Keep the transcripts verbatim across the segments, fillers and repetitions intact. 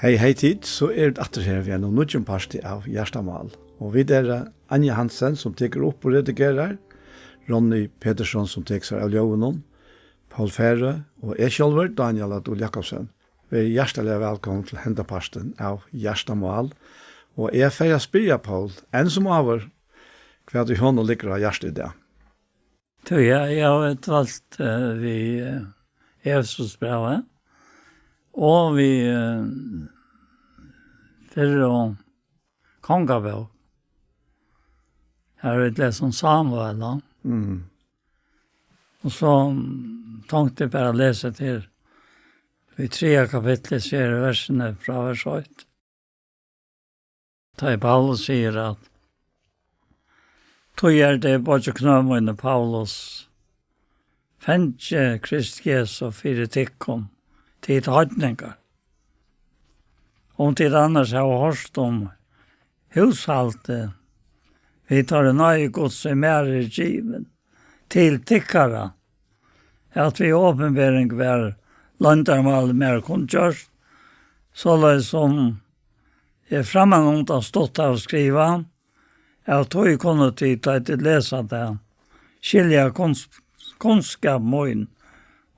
Hey, hey tit, so er vit aftur her við einum nýggjum parti av Hjartamál. Og vit eru, eh, Anja Hansen, sum tekur upp og redigerar, Ronny Petersson, sum tekur sær av ljóðinum, Poul Færø og eg sjálvur, Daniel Adol Jakobsen. Verið hjartaliga vælkomin til henda partin av Hjartamál. Og eg fari at spyrja Poul, enn sum áður, hvat í honum liggur á hjarta í dag. Tú, ja, eg havi dvalt, eh, við, eh, Efesusbrævið og við, eh, fyrru Kongabók. Har vit lesa um Samuel, ja. Mm. Og so, mm, tonkti eg bara at lesa til í triðja kapitli, sigur versini frá vers eitt. Tá ið Paulus sigur at, "Tí er tað, beiggi knø míni, Paulus, fangi Krists Jesu fyri tykkum, tit heidningar, um tit annars hava hoyrt um húshaldið við teirri náði Guds, sum mær er givin, til tykkara, at við opinbering var loyndarmálið mær kunngjørt, soleiðis sum eg frammanundan stutt havi skrivað, at tí kunnu tit, tá ið tit lesa tað, skilja kunns-, kunnskap mín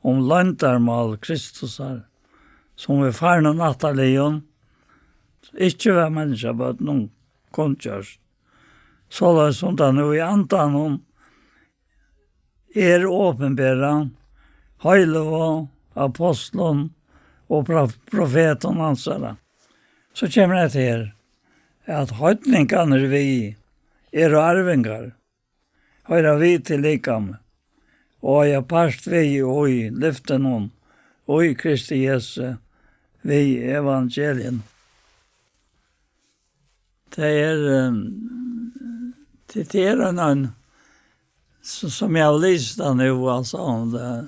um loyndarmál Kristusar, sum við farnum ættarliðum ikki var menniskjabørnum kunngjørt, soleiðis sum tað nú í andanum er opinberað heilagu ápostlum og prof-, profetum hansara." So kemur hetta her, at heidningarnir við eru arvingar, hoyra við til likamið, og eiga part við í lyftinum í Kristi Jesu við evangelium. Tað er, ehm, tað, tað er ein, ein, s-, sum eg havi lisið tað nú, altso, um tað,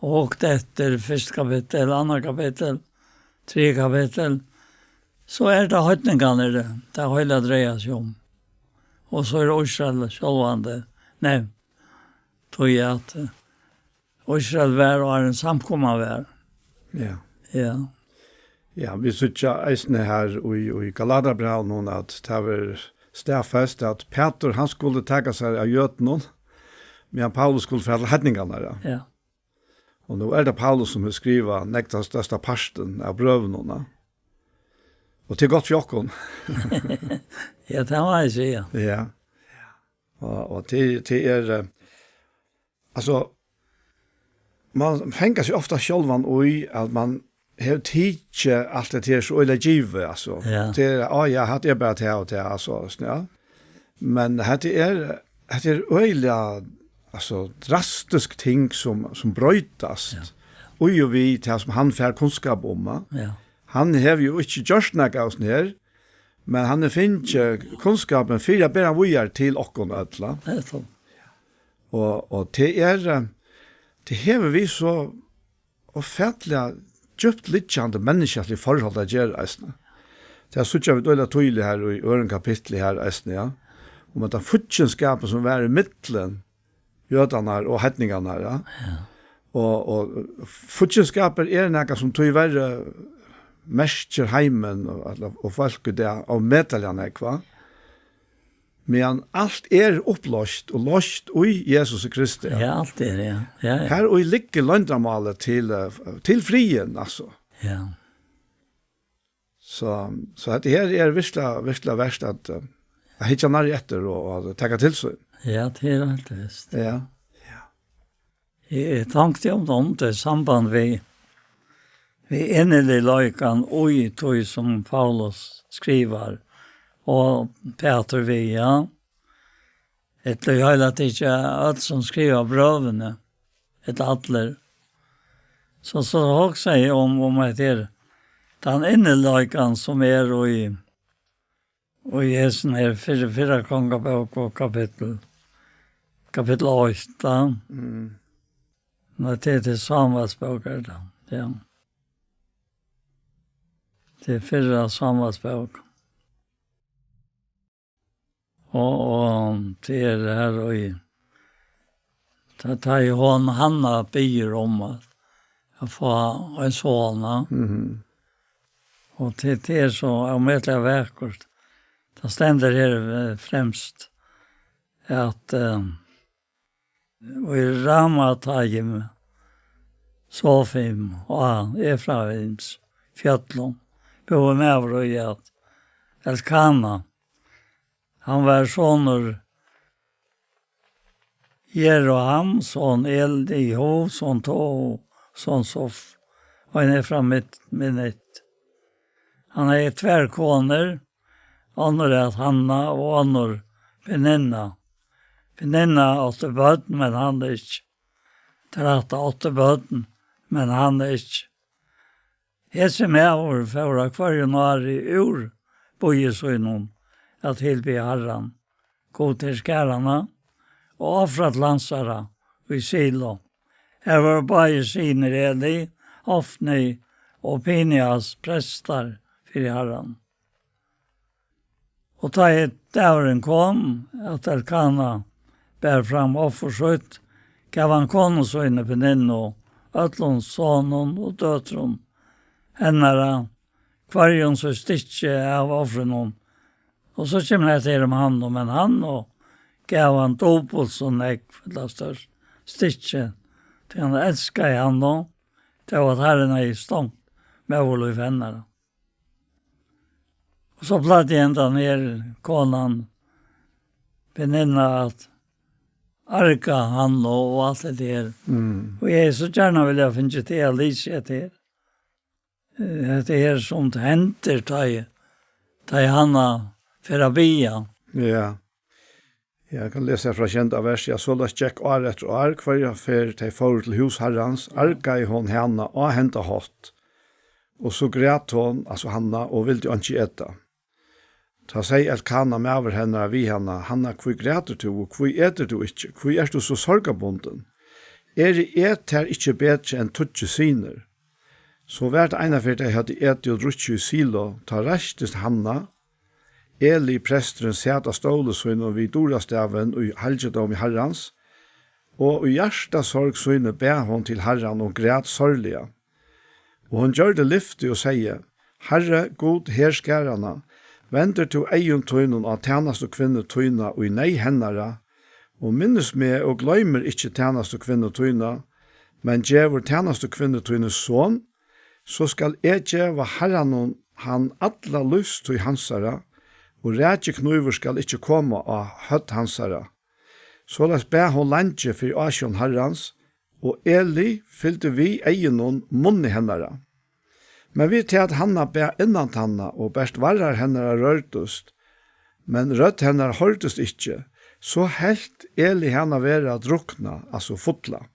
og hugt eftir fyrsta kapittul, annað kapittul, triðja kapittul, so er tað heidningarnir, tað heila dreiar seg um. Og so er Ísrael sjálvandi nevnt, tí at, eh, Ísrael var, og áðrenn samkoman var. Ja. Ja. Ja, vit síggja eisini her í, í Galatarabrævinum, at tað verður staðfest, at Pætur, hann skuldi taka sær av jødunum, meðan Paulus skuldi fara til heidningarnar, ja. Ja. Og nú er tað Paulus, sum hevur skrivað nógv, tann størsta partin av brøvunum, ja. Og tað er gott fyri okkum. Ja, tað má eg siga. Ja. Og, og tað, tað er, eh, altso, man fangar seg ofta sjálvan í, at man hevur tikið alt hetta her so øgiliga givið, altso. Ja. Tað er, á ja, hatta er bara tað og tað, altso, ja. Men hetta er, hetta er øgiliga, altso, drastisk ting sum, sum broytast. Ja. Í og við tað sum hann fær kunnskap um, ja. Ja. Hann hevur jú ikki gjørt nakað av hesum her, men hann hevur fingið kunnskapin fyri at bera hann víðari til okkum øll, ja. Tað er so. Og, og tað er, eh, tað hevur við so ófatiliga djúpt liggjandi menniskjaligt forhold at gera eisini. Tað síggja vit øgiliga týðiliga her í øðrum kapitli her eisini, ja. Um at tann fíggindskapur sum var í millum jødarnar og heidningarnar, ja. Ja. Og, og fíggindskapur er nakað sum tíverri merkir heimin og, og fólk í dag ómetaliga nógv, hvat? Meðan alt er upployst og loyst í Jesusi Kristi. Ja, alt er, ja. Ja, ja. Her í liggur loyndarmálið til, eh, til friðin, altso. Ja. So, so hetta her er virkuliga, virkuliga vert at, eh, at hyggja nærri eftir og, og taka til sín. Ja, tað er heilt vist. Ja. Ja. Eg, eg tonkti um tað, um tað í samband við, við inniligleikan í tí sum Paulus skrivar, og Pætur við, ja. Ella í heila tikið øll sum skriva brøvini, ella allir. So, so hugsaði eg um, um at her, tann inniligleikan sum er í, og í hesum her fyrra, fyrra Kongabók og kapittul, kapittul eitt, ja. Mm. Nei, tað er til Samuelsbók, er tað, ja. Tað er fyrra Samuelsbók. Og, og tað er her í, tá, tá ið hon, Hanna, biður um at, at fáa ein son, ja. Mhm. Og til, til er so ómetaliga vakurt. Tað stendur her, eh, fremst, at, eh, og í Ramataim, Sofim og Efraims fjøllum, búði maður, ið æt Elkana. Hann var sonur Jeroham, son Elihu, son Tohu, son Sof, og ein Efraimit, Minit. Hann hevði tvær konur, onnur æt Hanna og onnur Peninna. Peninna átti børn, men Hanna ikki. Tað rætta, átti børn, men Hanna ikki. Hesin maður fór á hvørjum ári úr býi sínum at tilbiðja Harran, Gud herskaranna, og ofra til hansara í Silo. Her vóru báðir synir Eli, Hofni og Pinias, prestar fyri Harran. Og tá ið dagurin kom, at Elkana bar fram offur sítt, gav hann konu síni Peninnu, øllum sonum og døtrum hennara, hvørjum sítt stykki av offrinum. Og so kemur hetta her um Hannu, men Hannu gav hann dupult so nógv, ella størst stykki, tí hann elskaði Hannu, tó at Harrin hevði stongt móðurlív hennara. Og so plagdi hendan her konan, Peninna, at arga Hannu og alt hetta her. Mm. Og eg hevði so gjarna viljað fingið teg at lesa hetta her. Eh, hetta her sum hendir, tá ið, tá ið Hanna fer at biðja. Ja. Ja, eg kann lesa her frá sjeynda vers. Ja, soleiðis gekk ár eftir ár, hvørja ferð tey fóru til hús Harrans, argaði hon hana á henda hátt. Og so græt hon, altso Hanna, og vildi einki eta. Tá segði Elkana, maður hennara, við hana: Hanna, hví grætur tú, og hví etur tú ikki? Hví ert tú so sorgarbundin? Eri eg tær ikki betri enn tíggju synir? So var tað einaferð, tey høvdu etið og drukkið í Silo, tá reistist Hanna, Eli presturin sat á stóli sínum við durastavin í halgidómi Harrans, og í hjartasorg síni bað hon til Harran og græt sárliga. Og hon gjørdi lyfti og segði: Harri, Gud herskaranna, vendir tú eygum tínum á tænastukvinnu tína í neyð hennara, og minnist meg og gloymir ikki tænastukvinnu tína, men gevur tænastukvinnu tíni son, so skal eg geva Harranum hann alla lívstíð hansara, og rakiknívur skal ikki koma á høvd hansara. Soleiðis bað hon leingi fyri ásjón Harrans, og Eli fylgdi við eygunum munni hennara. Men við tað at Hanna bað innantanna, og bert varrar hennara rørdust, men rødd hennara hoyrdist ikki, so helt Eli hana vera drukna, altso fulla.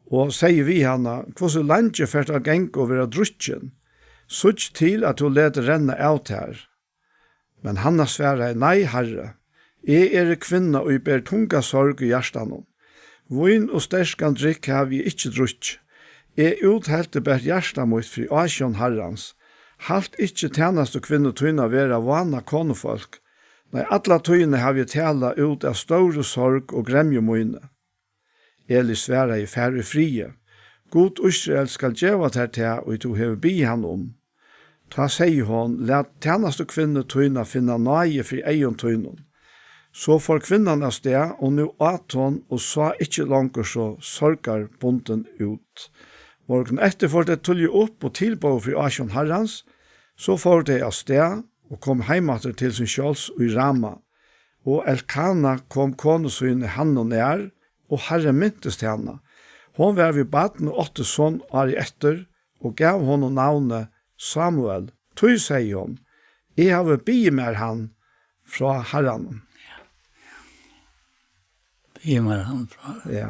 Og segði við hana: Hvussu leingi fert tú at ganga og vera drukkin? Síggj til, at tú letur renna av tær. Men Hanna svaraði: Nei, Harri, eg eri kvinna, ið ber tunga sorg í hjartanum. Vín og sterkan drykk havi eg ikki drukkið. Eg úthelti bert hjarta mítt fyri ásjón Harrans. Halt ikki tænastukvinnu tína vera vána konufólk. Nei, alla tíðina havi eg talað út av stóru sorg og gremju míni. Eli svaraði: Far í friði. Gud Ísraels skal geva tær tað, ið tú hevur biðið hann um. Tá segði hon: Lat tænastukvinnu tína finna náði fyri eygum tínum. So fór kvinnan av stað, og nú át hon og sá ikki longur so sorgarbundin út. Morgunin eftir fóru tey tíðliga upp og tilbóðu fyri ásjón Harrans. So fóru tey av stað og komu heim aftur til sín sjálvs í Rama. Og Elkana kom konu síni Hannu nær, og Harrin mintist hana. Hon var við barn og átti son árið eftir, og gav honum navnið Samuel. Tí segði hon: Eg havi biðið mær hann frá Harranum. Biðið mær hann frá Harranum. Ja.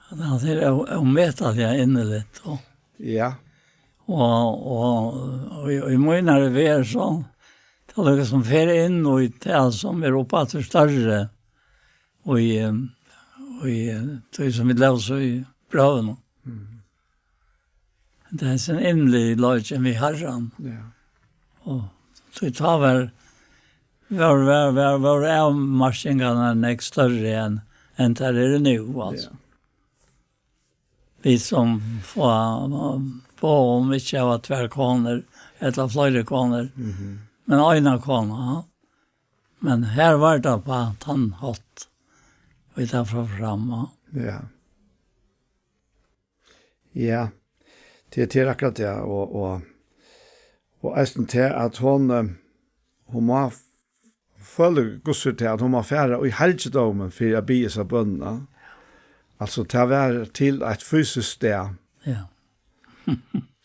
At hann er ó-, ómetaliga inniligt, og Ja. Og, og, og í, í mínari verð, so, tað er líka sum fer inn í tað sum er uppaftur størri, og í, og í, tað sum vit lesa í brøvunum. Mm. Tað er sin innligi leikin við Harran. Ja. Og so tá var, var, var, var, var avmarkingarnar nógv størri enn, enn tær eru nú, altso. Ja. Vit sum fáa, um, boð um ikki at hava tvær konur, ella fleiri konur, Mhm. men eina konu, ja. Men her var tað á tann hátt, við tað frá fram, ja. Ja. Ja, tað, tað er akkurát tað, og, og, og eisini tað, at hon, eh, hon má f-, føla Guds fyri tað, at hon má fara í halgidómin fyri at biðja hesa bønina. Altso, tað var til eitt fysiskt stað. Ja.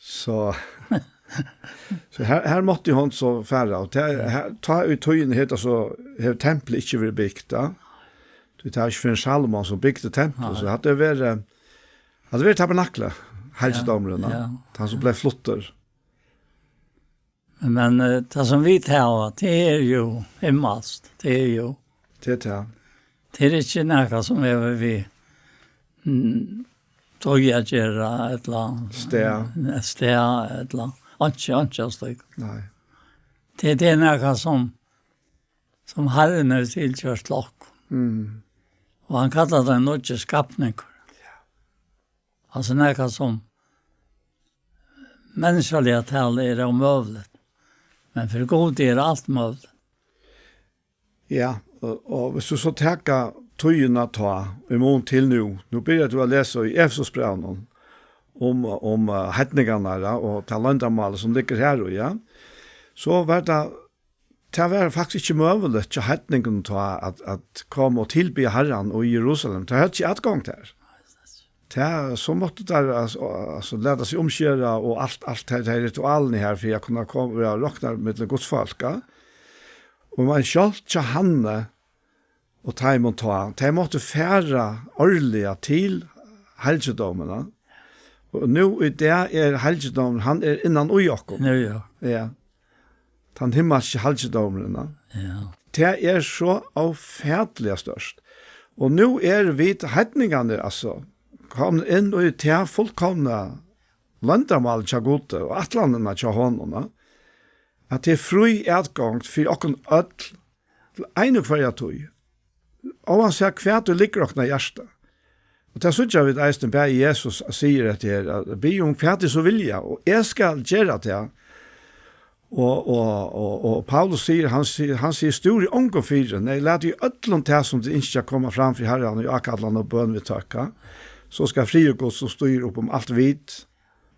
So, so her, her mátti hon so fara, og tað, her, tá í tíðini hevur tað so, hevur templið ikki verið bygt, tá. Tí tað er ikki fyrr enn Salomon, sum bygdi templið, Nei. so hatta er verið, hatta er verið tabernaklið, halgidómurin, Ja, ja. hann sum bleiv fluttur. Men, eh, tað sum vit hava, tað er jú himmalskt, tað er jú. Tað er tað. Tað er ikki nakað sum hevur við, mm, tíð at gera, ella Stað. stað, ella einki, einki av slíkum. Nei. Tað, tað er nakað sum, sum Harrin hevur tilgjørt til okkum. Mm. Og hann kallar tað nýggja skapningur. Ja. Altso, nakað sum menniskjaliga talað er ómøguligt, men fyri Gudi er alt møguligt. Ja, og, og viss tú so taka tíðina tá, í mun til nú, nú byrjar tú at lesa í Efesusbrævinum um, um, eh, heidningarnar, ja, og tað loyndarmálið sum liggur her í, ja. So var tað, tað var faktiskt ikki møguligt hjá heidningunum tá at, at koma og tilbiðja Harran í Jerusalem. Tað høvdu ikki atgongd har. Tað, so máttu teir, altso, altso, lata seg umskera og alt, alt her, her ritualini her, fyri at kunna koma, vera roknar millum Guds fólk, ja. Og men sjálvt hjá Hanne og teimum tá, tey máttu fara árliga til halgidómin, ja. Og nú í dag er halgidómurin, hann er innan í okkum. Nú, ja. Ja. Tann himmalski halgidómurin, ja. Ja. Tað er so ófatiliga stórt. Og nú eru vit heidningarnir, altso, komnir inn í tað fullkomna loyndarmálið hjá Gudi og ætlanina hjá honum, ja. At tað er frí atgongd fyri okkum øll til eina og hvørja tíð. Óansæð hvat tú liggur okkum á hjarta. Og tað síggja vit eisini bæði Jesus sigur hetta her, at biðja um hvat tit so vilja, og eg skal gera tað. Og, og, og, og Paulus sigur, hann sigur, hann sigur, stúrið ongum fyri, nei, latið í øllum tað, sum tit ynskja, koma fram fyri Harran í ákallan og bøn við tøkk. So skal friður Guds, sum stígur upp um alt vit,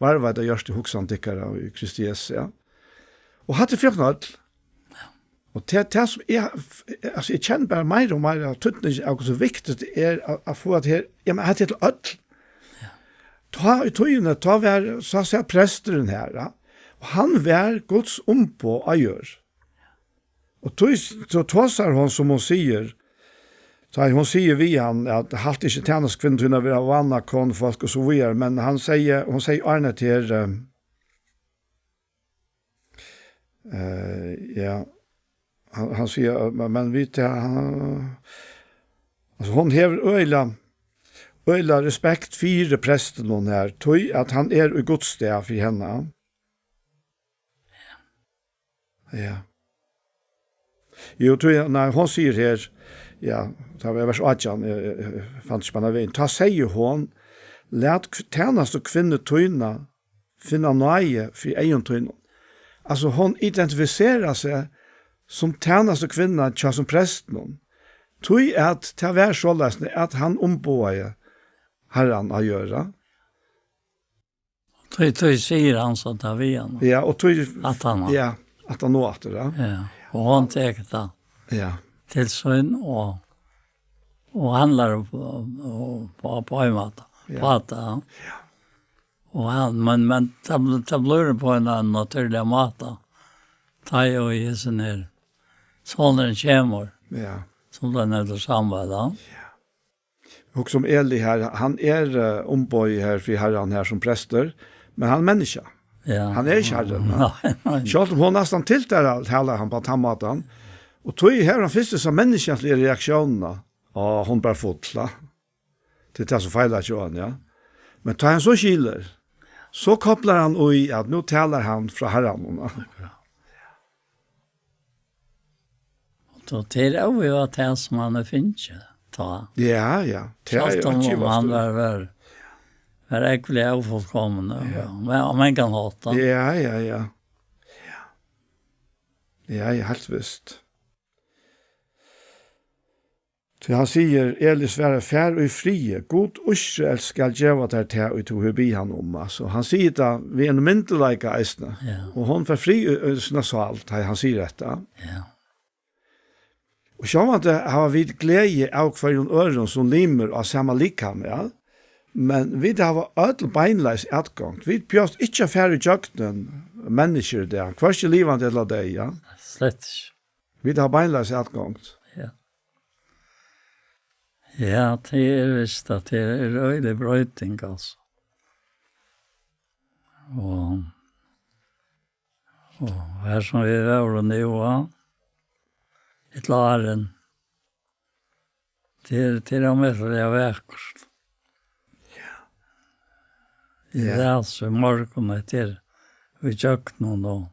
varðveita hjørtu og hugsan tykkara í Kristi Jesu, ja. Og hatta er fyri okkum øll. Og tað, tað sum eg, altso, eg kenni bara meira og meira av týdningi av hvussu viktigt tað er at, at fáa tað her, ja, men hatta er til øll. Ja. Tá í tíðini, tá var, so at siga, presturin her, ja, og hann var Guds umboð á jørð. Og tí, so tosar hon, sum hon sigur, tá hon sigur við hann, at, halt ikki tænastukvinnu tína vera vana konufólk og so víðari, men hann segði, hon segði áðrenn hetta her, eh, Eh, ja, hann, hann sigur, eh, men, men vit, ja, hann, altso, hon hevur øgiliga, øgiliga respekt fyri prestinum her, tí at hann er í Guds stað fyri hana. Ja. Jú, tí, nei, hon sigur her, ja, tað var vers átjan, eg, eg, eg fann ikki bara vegin. Tá segði hon, lat k-, tænastukvinnu tína finna náði fyri eygum tínum. Altso, hon identifiserar seg sum tænastukvinna hjá sum prestinum. Tí at tað var soleiðis, at hann umboðaði Harran á jørð. Tí, tí sigur hann so tað við hana. Ja, og tí At hann ja, at hann nú aftur, ja. Ja, og hon tekur tað Ja. til sín og, og handlar upp, upp, upp, upp á ein máta. Ja. Á tað, ja. Ja. Og hann, men, men tað bl-, tað blívur á ein annan natúrligan máta. Tá er jú hesin her, sonurin kemur, Ja. sum tú nevndi Samuel, ja. Ja. Hugsa um Eli her, hann er, eh, umboðið her fyri Harran her sum prestur, men hann er menniskja. Ja. Hann er ikki Harrin, ja. Nei, nei. Sjálvt um hon næstan tiltalar, talar hann á tann mátan, og tí hevur hann fyrst hesa menniskjaligu reaktiónina, og hon bara fulla. Tað er tað sum feilar hjá honum, ja. Men tá hann so skilur, so koplar hann í, at nú talar hann frá Harranum, ja. Akkurát. Og tað er óivað tað sum hann hevur fingið, tá. Ja, ja. Tað er Sjálvt um, ikki um hann vanstur. var, var, var ógvuliga ófullkomin, ja, men á mangan hátt, ja. Ja, ja, ja. Ja, ja, heilt vist. Tí hann sigur, Eli svarar, far í friði, Gud Ísraels skal geva tær tað, ið tú hevur biðið hann um. Altso, hann sigur tað við einum myndugleika eisini. Ja. Og hon fær frið í, í sína sál, tá hann sigur hetta. Ja. Og sjálvandi hava vit gleði av hvørjum øðrum sum limir á sama likami, ja. Men vit hava øll beinleiðis atgongd. Vit behøvast ikki at fara í gjøgnum menniskjur í dag, hvørki livandi ella deyð, ja. Slett ikki. Vit hava beinleiðis atgongd. Ja. Ja, tað er vist, at tað er øgiliga broyting, altso. Og, og her sum vit vóru nú, ja, ella áðrenn, tað er, tað er ómetaliga vakurt. Ja. Eg Ja. las í morgun, hetta er í gjøgnum, og,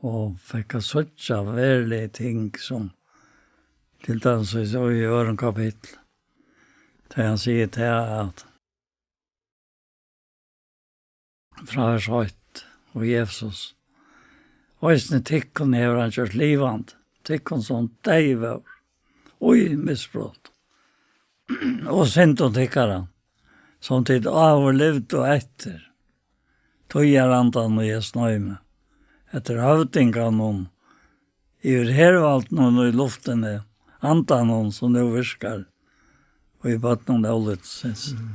og fekk at síggja veruliga ting, sum til dømis í, í øðrum kapitli, tá hann sigur tað, at frá vers eitt, og Jesus, eisini tykkum hevur hann gjørt livandi, tykkum sum deyð vóru, í misbrot og syndum tykkara, sum tit áður livdu eftir, tíðarandanum í hesum heimi, eftir høvdinganum yvir hervaldinum í luftini, andanum, sum nú virkar í børnum ólýdnisins. Mm.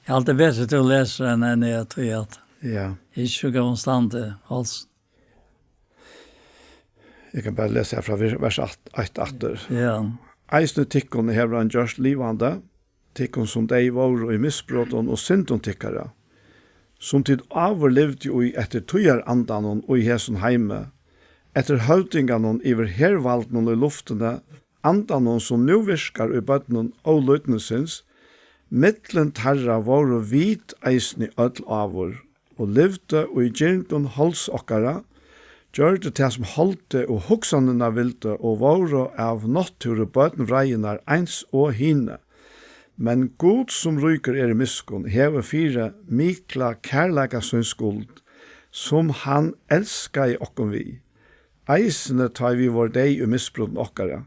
Eg haldi betur, tú lesur enn, enn eg, tí at Ja. eg ikki so góðum standi, als. Eg kann bara lesa her frá vir-, vers eitt, eitt aftur. Ja. Eisini tykkum hevur hann gjørt livandi, tykkum sum deyð vóru í misbrotum og syndum tykkara, sum tit áður livdu í eftir tíðarandanum í hesum heimi, eftir høvdinganum yvir hervaldinum í luftini, andanum, sum nú virkar í børnum ólýdnisins, millum teirra vóru vit eisini øll áður, og livdu í girndum holds okkara, gjørdu tað, sum holdið og hugsanirnar vildu, og vóru av náttúru børn vreiðinnar eins og hini. Men Gud, sum ríkur er í miskunn, hevur fyri mikla kærleika síns skuld, sum hann elskaði okkum við, eisini tá ið vit vóru deyð í misbrotum okkara,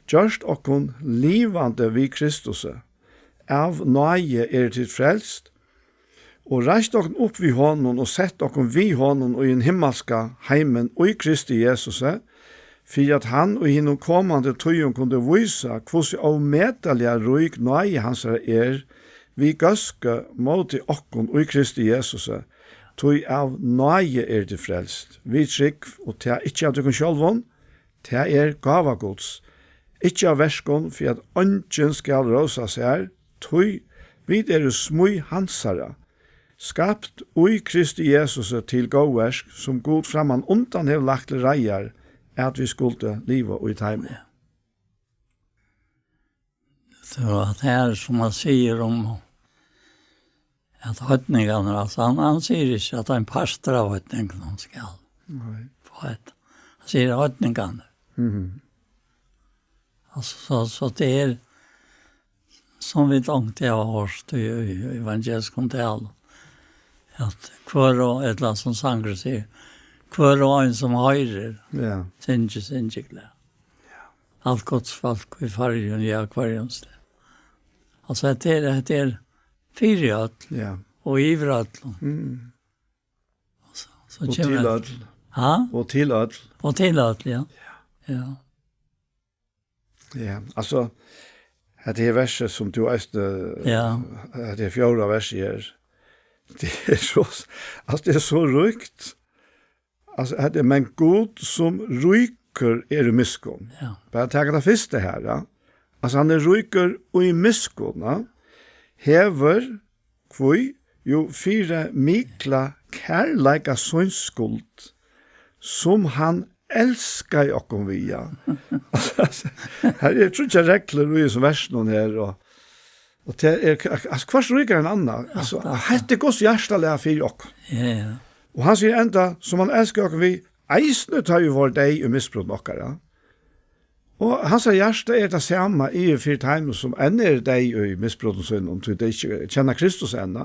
gjørt okkum livandi við Kristusi. Av náði eru tit frelst, og reist okkum upp við honum og sett okkum við honum í hin himmalska heimin í Kristi Jesusi, fyri at hann í hinum komandi tíðum kundi vísa, hvussu ómetaliga rík náði hansara er við góðsku móti okkum í Kristi Jesusi, tí av náði eru tit frelst, við trúgv, og tað ikki av tykkum sjálvum, tað er gáva Guds, ikki av verkum, fyri at eingin skal rósa sær, tí vit eru smíð hansara, skapt í Kristi Jesusi til góðverk, sum Gud framman undan hevur lagt til reiðar, at vit skuldu liva í teimum. So at her, sum hann sigur um, at heidningarnir, altso, hann, hann sigur ikki, at ein partur av heidningunum skal Nei. fáa hetta. Hann sigur heidningarnir. Mhm. Altso, so, so tað er, sum vit onkuntíð hava hoyrt í, í evangeliskum tali, at hvør og, ella sum sangurin sigur, hvør og ein sum hoyrir, Ja. syngi, syngi glað. Alt Guds fólk í Føroyum, ja, hvørjum stað. Altso, hetta er, hetta er fyri øll Ja. og yvir øllum. Mm. So, so Og kemur til hetta. øll. Ha? Og til øll. Og til øll, ja. Ja. Ja, altso, hetta her versið, sum tú eisini, Ja. hetta her fjórða versið her, tað er so, altso, tað er so ríkt. Altso, hetta er, men Gud, sum ríkur er í miskunn. Ja. Bara taka tað fyrsta her, ja. Altso, hann er ríkur í miskunn, ja. Hevur, hví? Jú, fyri mikla kærleika síns skuld, sum hann elskaði okkum við, ja. Altso, her eru tríggjar reglur í hesum versunum her, og, og tað er, altso, hvørt ríkari enn annað. Altso, Ja, ja. hetta er Guds hjartaliga fyri okkum. Ja, ja. Og hann sigur enda, sum hann elskaði okkum við, eisini tá vit vóru deyð í misbrotum okkara. Og hansara hjarta er tað sama yvir fyri teimum, sum enn eru deyð í misbrotum sínum, tí tey ikki kenna Kristus enn.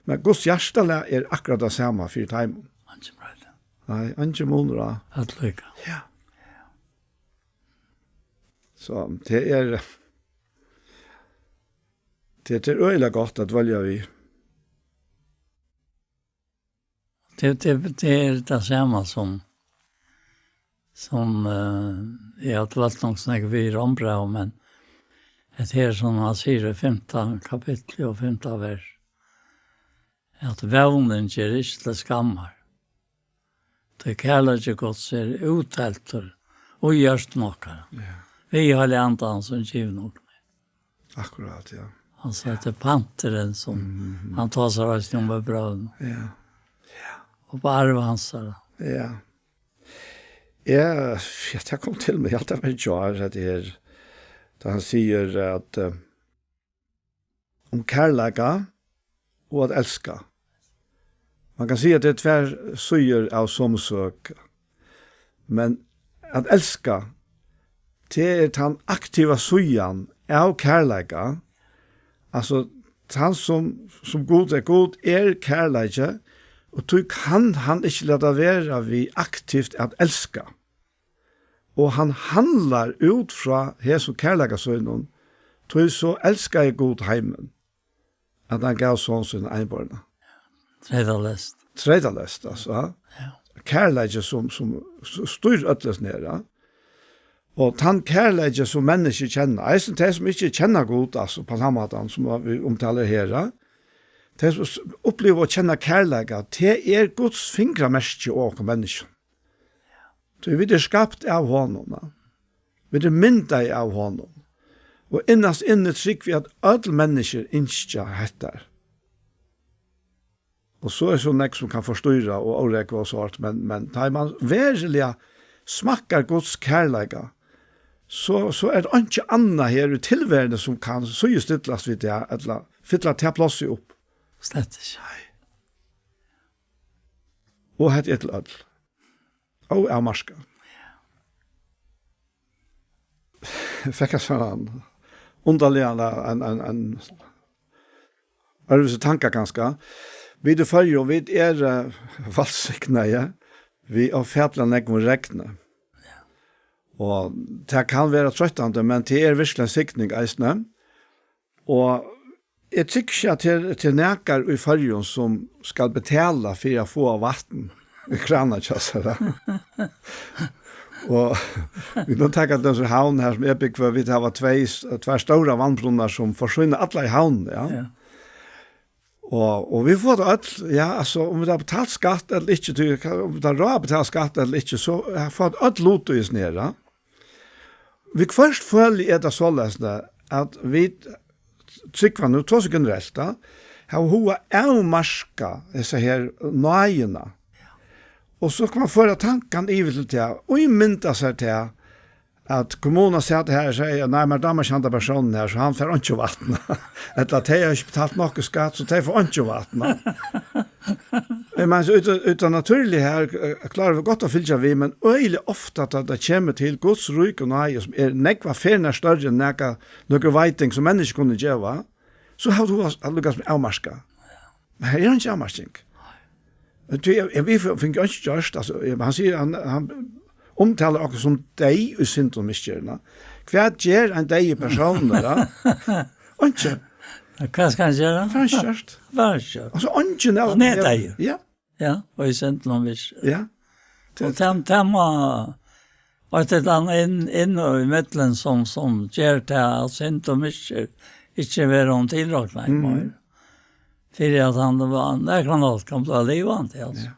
Men Guds hjartalag er akkurát tað sama fyri teimum. Eingin broyting. Nei, eingin munur á. Alt líka. Ja. So, tað er, tað, tað er øgiliga gott at dvelja við. Tað, tað, tað er tað sama sum, sum, eh, eg havi dvalt nokk so nógv við í Rómbrævi, men hetta her, sum hann sigur í fimta kapitli og fimta vers, at vónin ger ikki til skammar. Tí kærleiki Guds er útteltur í hjørtum okkara. Ja. Við Heilaga Andanum, sum givin okkum. Akkurát, ja. Altso, hetta er panturin, sum Mhm. hann tosar eisini um í brøvunum. Ja. Ja. Og bara arv hansara. Ja. Ja, ja, tað kom til meg, ja, tað var í gjár, hetta her. Tá hann sigur at, eh, um kærleika og at elska. Man kann siga, at tað er tvær síður av somu søk. Men at elska, tað er tann aktiva síðan av kærleika. Altso, tann sum, sum Gud er, Gud er kærleiki, og tí kann hann ikki lata vera við aktivt at elska. Og hann handlar út frá hesum kærleika sínum, tí so elskaði Gud heimin, at hann gav son sín einborna. Treytaleyst. Treytaleyst, altso, ja. Ja. Kærleiki sum, sum s-, stýrir øllum her, ja. Og tann kærleiki sum menniskju kenna, eisini tey sum ikki kenna Gud, altso, á tann mátan sum vit umtala her, ja. Tey sum s-, uppliva og kenna kærleika, tað er Guds fingramerki á okkum menniskjum. Tí vit eru skapt av honum, ja. Vit eru myndaði av honum. Og innast inni trúgvi eg, at øll menniskju ynskja hetta. Og so er so nógv sum kann forstýra og órógva og so hart, men, men tá man veruliga smakkar Guds kærleika, so, so er tað einki annað her í tilveruni sum kann síðustillast við tað, ella fylla tað plássið upp. Slett ikki. Nei. Og hetta er til øll. Óavmarkað. Fekk eg so ein undarligan, ein, ein, ein øðrvísi tanka kanska. Vit í Føroyum, vit eru, eh, vælsignaði við ófatiliga nógvum regni. Og tað kann vera troyttandi, men tað er virkuliga ein signing eisini. Og eg trúgvi ikki, at tað er, tað er nakar í Føroyum, sum skal betala fyri at fáa vatn í kranarnar hjá sær. Og vit kunnu taka til dømis Havn, har sum eg búgvi, vit hava tvey, tvær stórar vatnbrunnar, sum forsýna allar í Havn, ja. Ja. Og, og vit fáa tað øll, ja, altso, um vit hava betalt skatt ella ikki, tí, um vit hava ráð at betala skatt ella ikki, so, eh, fáa vit øll lut í hesum her, ja. Viðhvørt føli eg tað soleiðis, at vit trúgva nú, tosa generelt, tá, hava hug at avmarka hesa her náðina. Og so kann man føra tankan yvir til tað, og ímynda sær tað, at kommunan sat her og segði: "Nei, mær dámar ikki handa persónin her, so hann fær einki vatn." Ella: "Tey hava ikki betalt nokk í skatt, so tey fáa einki vatn." Eg meini, so út, út av natúrliga her, eh, klára vit gott at fylgja við, men øgiliga ofta, tá tað kemur til Guds ríka náði, sum er nógvar ferðir størri enn nakað, nøkur veiting, sum menniskju kunnu geva, so hava vit at lukka sum avmarka. Men her er einki avmarking. Tí eg, eg, vit fingu einki gjørt, altso, eg, hann sigur, hann, hann umtalar okkum sum deyð í synd og misgerðina. Hvat ger ein deyður persónur, da? Einki. Hvat skal hann gera? Hvat er hann gjørt? Hvat er hann gjørt? Altso, eingin av Hann er deyður. Ja. Ja, og í synd og misgerð. Ja. Og tað, tað má, og tað er hann inn, inn og í millum sum, sum ger tað, at synd og misgerð ikki vera hon tilroknað Mhm. meir. Fyri at hann var, nakran hátt kann bliva livandi, altso. Ja.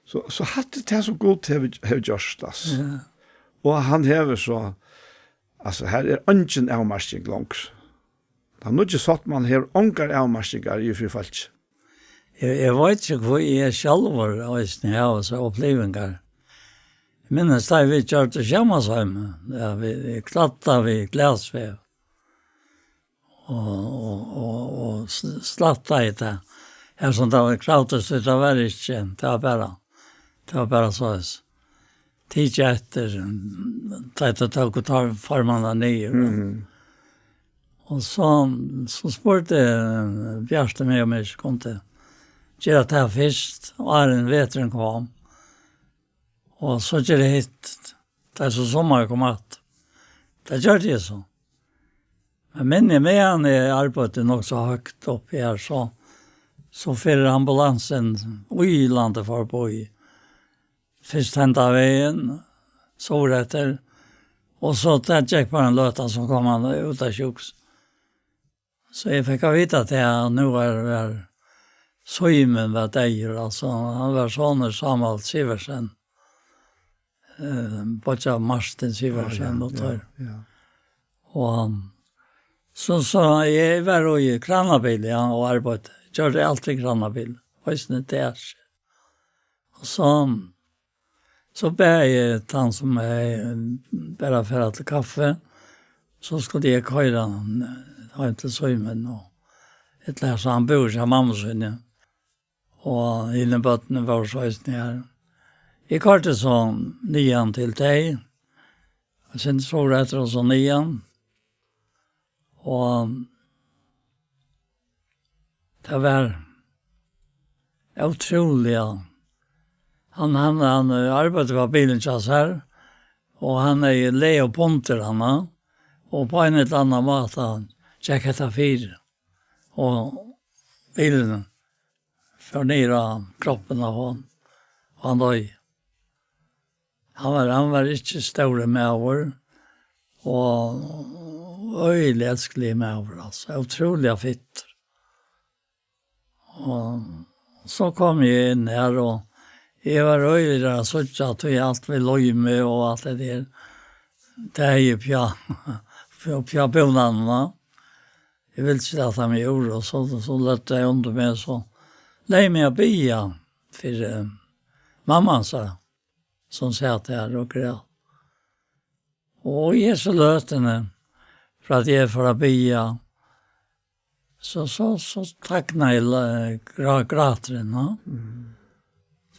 So, so hatta er tað sum Gud hevur, hevur gjørt, altso. Ja. Og hann hevur so, altso, her er eingin avmarking longur. Tann nýggi sáttmálin hevur ongar avmarkingar yvir fyri fólki. Eg, eg veit ikki, hví eg sjálvur eisini havi so upplivingar. Eg minnist, tá vit gjørdu Sjómansheimin, ja, vit, vit kladda við glasvev. Og, og, og s-, slættaði tað. Her sum tað var kravtist, tað var ikki, tað var bara, tað var bara soleiðis. tikið eftir, tá ið tey tóku tar-, farmarnar niður. Mhm. Og so, so spurdi Bjarti meg, um eg ikki kundi gera tað fyrst, áðrenn veturin kom. Og so gera hitt, tá so summarið kom aftur. Tað gjørdi eg so. Men minni meg, hann er arbeitt nokk so høgt uppi her, so, so fer ambulansin í landið forbi. Fyrst henda vegin, suðureftir, og so tað gekk bara ein løta, so kom hann út av sjúkrahús. So eg fekk at vita at eg nú var, var Símun var deyður, altso, hann var sonur Sámal Sivertsen, eh, beiggja Martin Sivertsen, ja, og teir. Ja. Og hann, so, so eg var í kranabili, ja, og arbeiddi. Gjørdi alt í kranabili, eisini tað. Og so, so bað eg tann sum eg bara fara til kaffi, so skuldi eg koyra hann, eh, heim til Símun, og ella so hann búði hjá mammu síni. Og hini børnini vóru so eisini har. Eg koyrdi so niðan til tey, og so fór eftir og so niðan. Og tað var ótrúliga. Hann, hann, hann, eh, arbeiddi við bilin hjá sær, og hann hevði lagað upp undir hana, og á ein ella annan máta gekk hetta fyri. Og bilurin fór niður á kroppin á honum, og hann doyði. Hann var, hann var ikki stórur maður, og øgiliga elskiligur maður, altso, ótrúliga fittur. Og so kom eg inn har, og eg var øgiliga at síggja, at alt við loymi og alt tað har. Tað er jo pja, pja, pja búnaðin, va? Eg vil ikki lata meg úr, og so, so løgdu tey undir meg, so legði meg at biðja fyri, eh, mamman, sa, sum sat har og græt. Og í hesi løtuni, frá at eg fór at biðja, so, so, so tagnaði la-, grá-, gráturin, ja. Mm.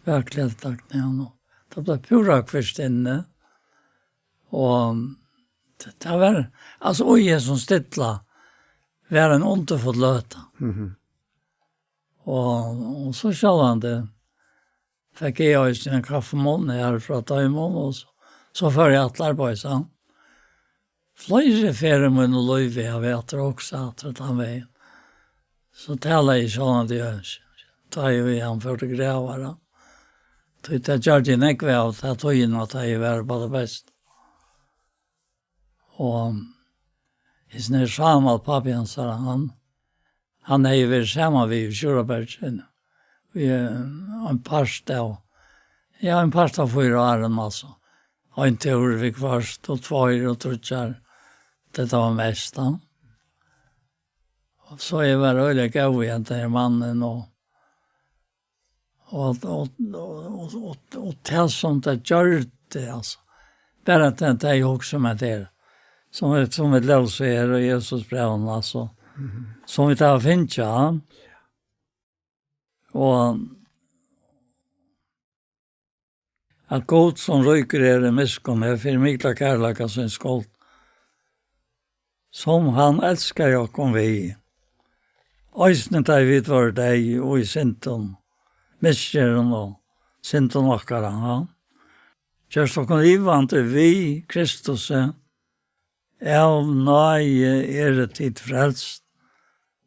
Spakuliga tagnaði hann, og tað bleiv púra hvítt inni. Og tað, tað var, altso, í hesum stilla, var ein undurfull løta. Mhm. Og, og so sjálvandi fekk eg eisini ein kaffimunn her frá teimum, og so, so fór eg aftur arbeiðis, ja. Fleiri ferðir í mínum lívi havi eg aftur hugsað aftur tann vegin. So talaði eg sjálvandi, tá eg, hann fór til gravar, ja. Tí tað gjørdi eg nógv av, ta tíðina, tá eg var upp á tað besta. Og hesin her Sámal, pápi hansara, hann, hann hevði verið saman við í Sjúrðarbergi í, eh, ein part av, ja, ein part av fýra árum, altso. Ein túr viðhvørt, og tveir og tríggjar. Tað var mest, ja. Og so eg var øgiliga góð við henda her mannin, og Og, og, og, og, og tað sum tað gjørdi, altso. Bara tað, tað eg hugsi um at tað er. Sum vit, sum vit lósu her í Efesusbrævinum, altso. Mhm. Sum vit hava fingið, ja. Og at Gud, sum ríkur er í miskunn, hevur fyri mikla kærleika sín skuld, sum hann elskaði okkum við, eisini tá ið vit vóru deyð og í syndum, misgerðum og syndum okkara, ja. Gjørst okkum livandi við Kristusi, av náði eru tit frelst,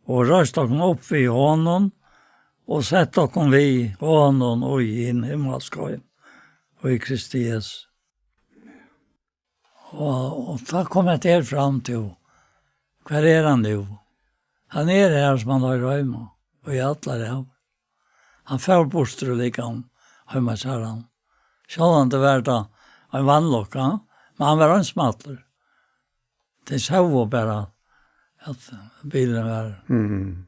og reist okkum upp við honum, og sett okkum við honum í hin himmalsku, í Kristi Jesu. Og, og tá kom hetta her fram til, hvar er hann nú? Hann er her, sum hann hoyrir heima, og í allar ævir. Hann fór burtur úr likam heima hjá sær. Sjálvandi var tað ein vanlukka, men hann var eins og allur. Tey sóu bara, at bilurin var. Mhm.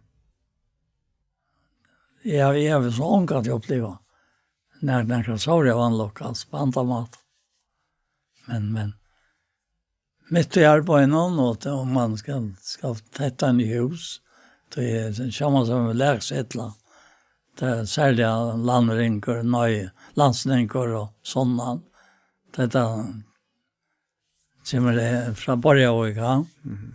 Eg havi, eg havi so ongantíð upplivað nakra, nakra so vanlukku, altso, á annan máta. Men, men, mitt í arbeiðinum, og tað, um man skal, skal tetta inn í hús, tað er sjómansevni, laksetla, tað er serliga landryngur, nei, landsryngur og sunnan. Tá ið hann kemur, eh, frá Borðoyarvík, ja. Mhm.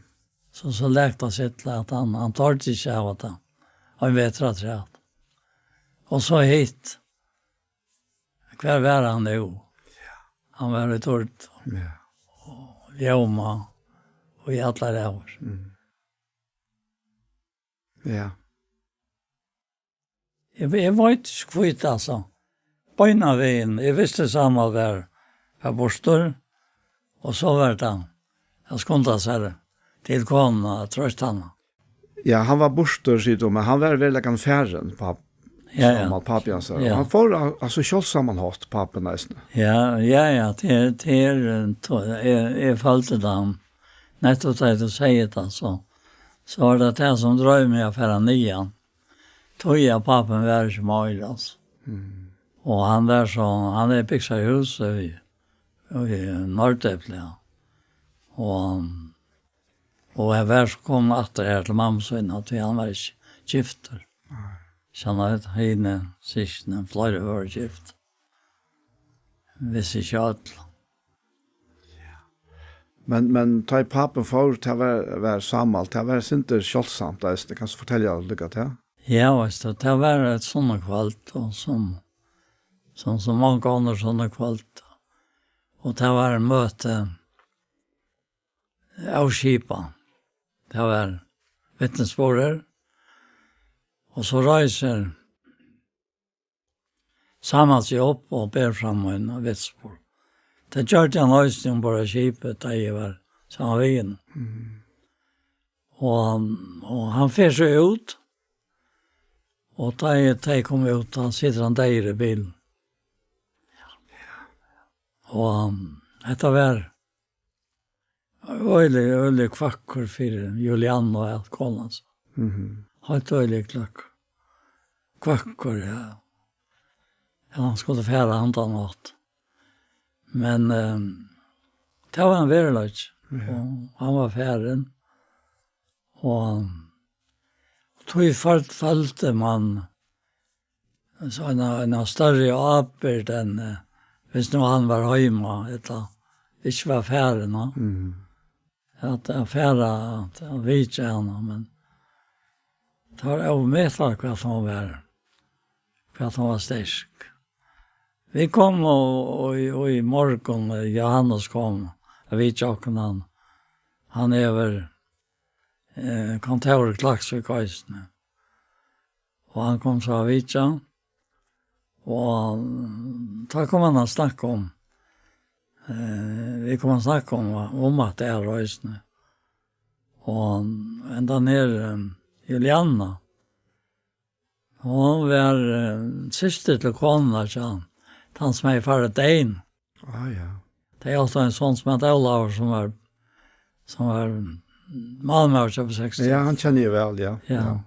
So, so læt tað seg til at hann, hann tordi ikki av at hann, ein vetur afturat. Og so hitt. Hvar var hann nú? Ja. Hann var í Turd. Ja. Og ljóma og í allar ævir. Mm. Ja. Eg, eg veit ikki hví, altso. Beinanvegin, eg visti, Sámal var, var burtur, og so var tað at skunda sær til konuna at trøsta hana. Ja, hann var burtur, sigur tú, men hann var veruliga farin, pá-, Ja, ja. Sámal, pápi hansara. Ja. Hann fór á, á so sjáldsaman hátt, pápin eisini. Ja, ja, ja, tað er, tað er, eh, to-, eg, eg føldi tað. Nettupp tá tú segði tað, so, so var tað tað sum dreiv meg at fara niðan. Tí at pápin var ikki meir, altso. Mm. Og hann var so, hann hevði bygt sær hús í, í Norðdepli, ja. Og, og hann var so komin aftur her til mammu sína, tí hann var ikki giftur. Nei. So hann hevði hini systkini, fleiri vóru gift. Vissi ikki øll. Men, men tá ið pápin fór, tað var, var Sámal, tað var sindur sjáldsamt, eisini. Kanst tú fortelja líka tað? Ja, veitst tú, tað var eitt sunnukvøld, og sum, sum, sum mong onnur sunnukvøld. Og tað var møti av skipan. Tað var vitnisburður. Og so reisir Sámal seg upp og ber fram ein vitnisburð. Tað gjørdi hann eisini umborð á skipið, tá eg var saman við honum. Mm. Og, og hann fer so út, og tá ið tey koma út, tá situr hann deyður í bilinum. Og hetta var øgiliga, øgiliga kvøkkur fyri Juliannu, at kona hans. Mhm. Heilt øgiliga kløkk-, kvøkkur, ja. Ja, hann skuldi fara handan átt. Men, ehm, tað var ein veruleiki. Ja. Og hann var farin. Og tí føl-, føldi man so eina, eina størri ábyrgd enn, eh, hvis nú hann var heima, ella ikki var farin, no? Mhm. At, at fara, at, at vitja hana, men tað var ómetaliga hvat hon var, hvat hon var sterk. Vit komu og, og, og í morgun, eh, Jóhannes kom at vitja okkum, hann, hann hevur, eh, kontór í Klaksvík eisini. Og hann kom so at vitja, og tá kom hann at snakka um, eh, vit komu at snakka um, um at tað er eisini. Og hendan her, eh, Julianna, hon var, eh, systir til konuna hjá, tann sum hevði farið deyðan. Ah, ja. Tey áttu ein son sum æt Ólavur, sum var, sum var málmaður hjá P seks. Ja, hann kenni eg væl, ja. Ja. Ja.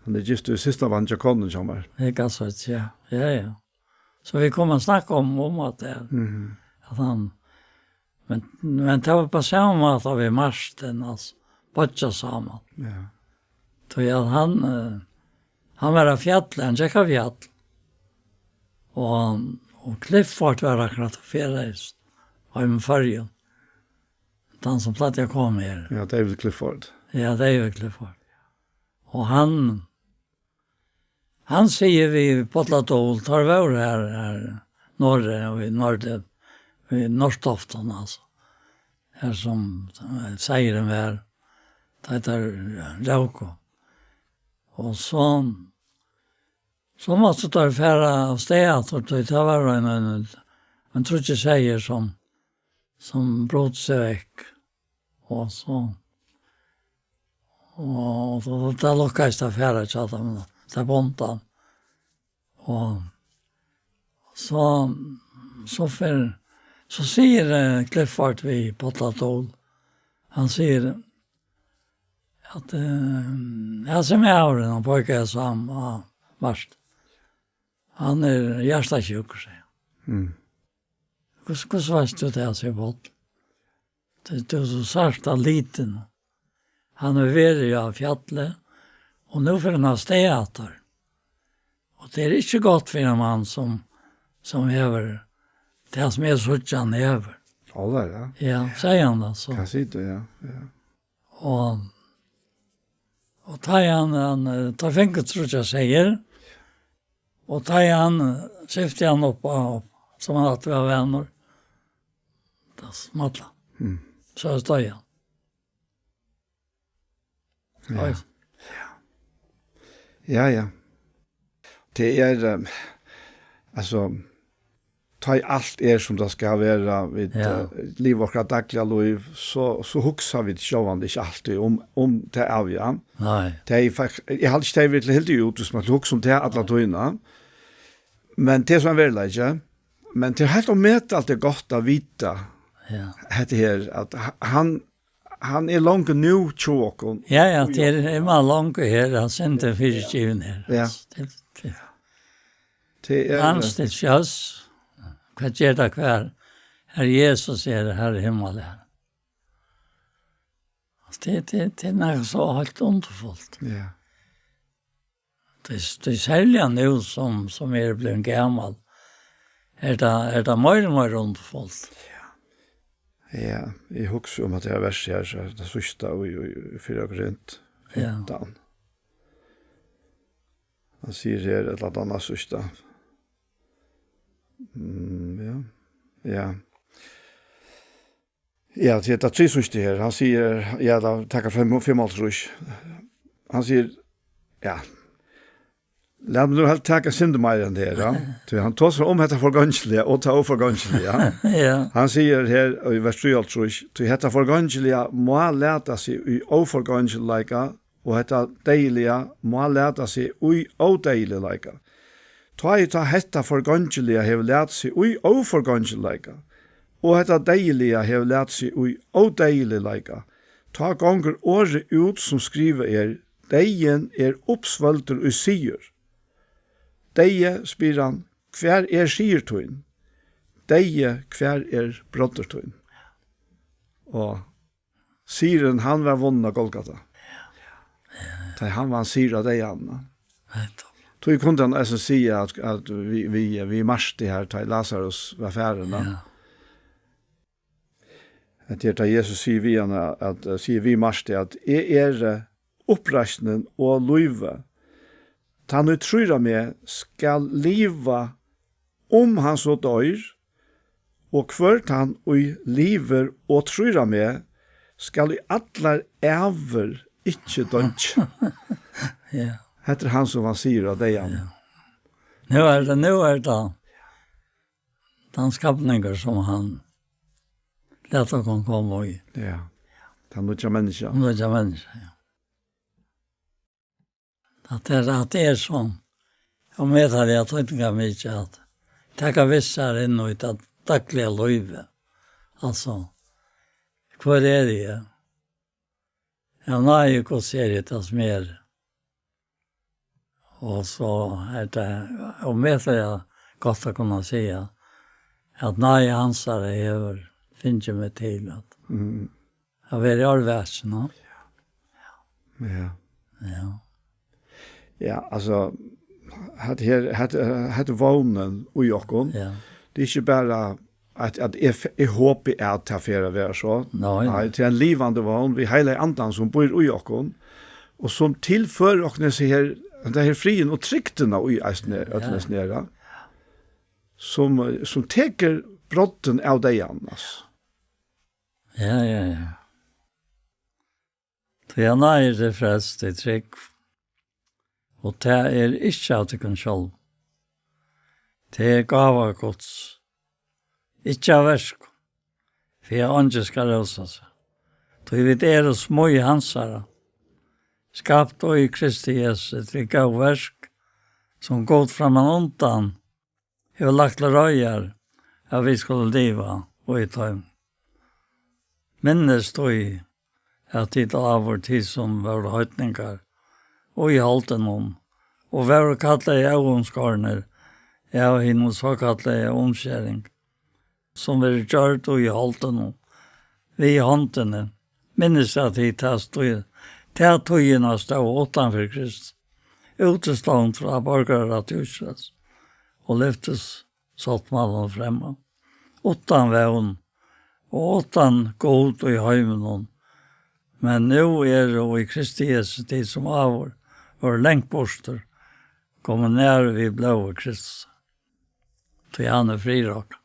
Hann er giftur við systurbarn hjá konuni hjá mær. Eg kann siga, ja. Ja, ja. So vit komu at snakka um, um at tað, mhm, at hann, men, men tað var á sama máta við Martin, altso, beiggja Sámal. Ja. Tí at hann, eh, hann var á fjalli, hann gekk á fjall. Og, og Clifford var akkurát og ferðaðist heim í Føroyum. Tann sum plagdi at koma her. Ja, David Clifford. Ja, David Clifford. Og hann, hann sigur við Bolla Dol, teir vóru her, her norðuri og í Norðdepli, í Norðtoftum, altso. Her sum, eh, seiðurin var, tá teir róku. Og so, so máttu teir fara av stað aftur, tí tað var ein, ein, ein tríggir seyðir sum, sum brutu seg vekk. Og so, og, og so, tað lukkaðist at fara hjá teimum, tað bóndan. Og so, so fer, so sigur, eh, Clifford við Bolla Dol, hann sigur at, eh, hasin maðurin, hann peikar so á Martin, hann er hjartasjúkur, sigur hann. Mm. Hvussu, hvussu veitst tú tað, sigur Bolla? Tú, tú so sært á litinum. Hann hevur verið á fjalli, og nú fer hann av stað aftur. Og tað er ikki gott fyri ein mann sum, sum hevur tað sum eg síggi hann hevur. Álvara, ja. Ja, segði hann tað so. Hvat sigur tú, ja, ja. Og, og tá hann, hann, eh, tá fingu tríggjar seyðir, og tá hann, eh, syfti hann upp á, sum hann átti at vera vanur, tá small hann. Mm. So stóð hann. Ja. Oj. Ja, ja. Tað er, eh, altso, tá ið alt er, sum tað skal vera, vit, ja, eh, liva okkara dagliga lív, so, so hugsa vit sjálvandi ikki altíð um, um tað av, ja. Nei. Tað er fakt-, eg haldi ikki, tað er virkiliga hildið út, viss man hugsa um tað alla tíðina. Men tað er so ein veruleiki. Men tað er heilt ómetaliga gott at vita, ja, hetta her, at h-, hann, hann er longu nú hjá okkum. Ja, ja, tað er, er man longu her, hann sendi fyri givin her. Ja. Altso, tað, tað. Tað er, hann, eh, til sjós. Hvat ger tað hvar? Herre Jesus er, Herre himmel er. Altso, tað, tað, tað er nakað so heilt undurfult. Ja. Tað er, tað er serliga nú, sum, sum eg eri blivin gamal, er tað, er tað meira og meira undurfult. Ja. Ja, eg hugsi um at tað er vers her, so tað síðsta í, í, í fyrra Korint, ja, fimtan. Hann sigur her, ella tað næst síðsta. Mm, ja. Ja. Ja, tað er tað trísíðsta her. Hann sigur, ja, tað taka fimm, fimmoghálvtrýss. Hann sigur, ja. Lat meg nú helst taka eitt sindur meira enn tað her, ja. Tí hann tosar um hetta forgongiliga og tað óforgongiliga. Ja. Hann sigur her í vers trýoghálvtrýss, tí hetta forgongiliga má lata seg í óforgongiligleika, og hetta deyðiliga má lata seg í ódeyðiligleika. Tá ið tá hetta forgongiliga hevur latið seg í óforgongiligleika, og hetta deyðiliga hevur latið seg í ódeyðiligleika, tá gongur orðið út, sum skrivað er: Deyðin er uppsvølgdur í sigur. Deyði, spyr hann, hvar er sigur tín? Deyði, hvar er broddur tín? Og sigurin, hann var vunnin á Golgata. Tá hann vann sigur á deyðanum. Nettupp. Tí kundi hann eisini siga at, at við, við, við Marti her, tá Lasarus var farin, ja. At her, tá Jesus sigur við hann at, at, sigur við Marti at: Eg eri, eh, uppreisnin og lívið. Tann, ið trýr á meg, skal liva, um hann so doyr, og hvør tann, ið livir og trýr á meg, skal í allar ævir ikki doyggja. Ja. Hetta er hann, sum vann sigur á deyðanum. Ja. Nú er tað, nú er tað tann skapningur, sum hann læt okkum koma í. Ja. Tann nýggja menniskja. Tann nýggja menniskja, ja. At tað er, at tað er so, og metaliga týdningarmikið at taka við sær inn í tað dagliga lívið. Altso, hvør eri eg? Av náði Guds eri eg tað, sum eg eri. Og so er tað, og metaliga gott at kunna siga, at náði hansara hevur fingið meg til at, mm, at vera í árvakrinum. Ja. Ja. Ja, altso, hetta her, hetta, hetta er vónin í okkum. Ja. Tað er ikki bara at, at eg f-, eg hopi at tað fer at vera so. Nei, nei. Nei, tað er ein livandi vón við Heilaga Andan, sum býr í okkum, og sum tilførir okkum hesa her, henda her friðin og trygdina í eisini, ja, øllum hesum her, sum, sum tekur broddin av deyðanum, altso. Ja, ja, ja. Tí av náði eru tit frelst, í trúgv. Og tað er ikki av tykkum sjálvum. Tað er gáva Guds. Ikki av verkum, fyri at eingin skal rósa seg. Tí vit eru smíð hansara, skapt í Kristi Jesusi til góð verk, sum Gud frammanundan hevur lagt til reiðar, at vit skulu liva í teimum. Minnist tí, at tit áður, tit sum vóru heidningar, og í holdinum, og vóru kallaði óumskornir av hinum sokallaða umskering, sum verður gjørd í holdinum, við hondini, minnist, at tit ta stíð, ta tíðina stóðu uttanfyri Krist, útistongd frá borgararætti Ísraels, og lyftissáttmálanum fremman. uttan vón og uttan Gud í heiminum, men nú eru í Kristi Jesu tit, sum áður vóru langt burtur, komin nær við blóði Kristus, tí hann er friður okkara.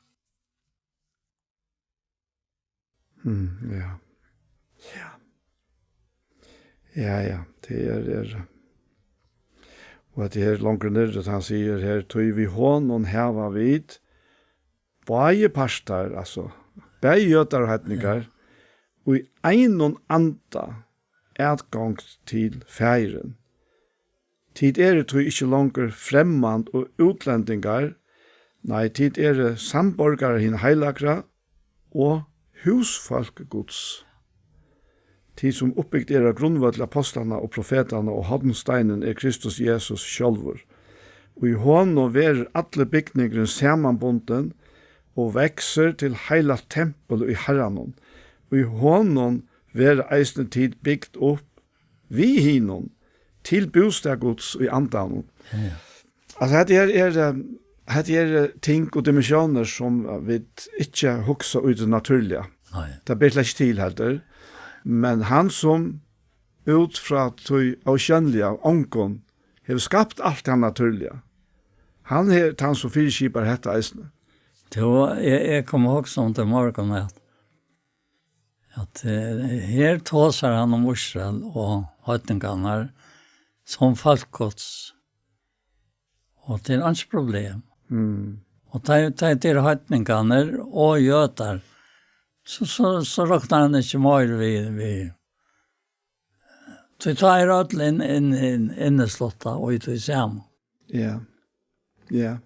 Mm, ja. Ja. Ja, ja, tað er, er. Og at tað er longur niðri, at hann sigur her, tí við honum hava vit báðir partar, altso, bæði jødar og heidningar, í einum anda atgongd til Faðirin. Tit eru tí ikki longur fremmand og útlendingar, nei, tit eru samborgarar hin heilagra og húsfólk Guds. Tit, sum uppbygt eru á grundvølli apostlanna og profetanna, og hornsteinin er Kristus Jesus sjálvur. Og í honum verður allur bygningurin samanbundin og veksur til heiligt tempul í Harranum. Og í honum verða eisini tit bygd upp við hinum til bústað Guds í andanum. Ja, ja. Altso, hetta her er, eh, hetta er, eh, ting og dimensionar, sum, eh, vit ikki hugsa í tí natúrliga. Nei. Tað ber slett ikki til heldur. Men hann, sum út frá tí ósjónliga, ongum, hevur skapt alt tað natúrliga, hann er tann, sum fyriskipar hetta eisini. Tú, eg, eg kom at hugsa um tað í morgun, at at, eh, her tosar hann um Ísrael og heidningarnar sum fólk Guds. Og tað er einki problem. Mm. Og tá, tá tað er heidningarnir og jødar, so, so, so roknar hann ikki meir við, við. Tí tá er øll inn, inn, inn, innesláttað og í tí sama. Ja. Ja.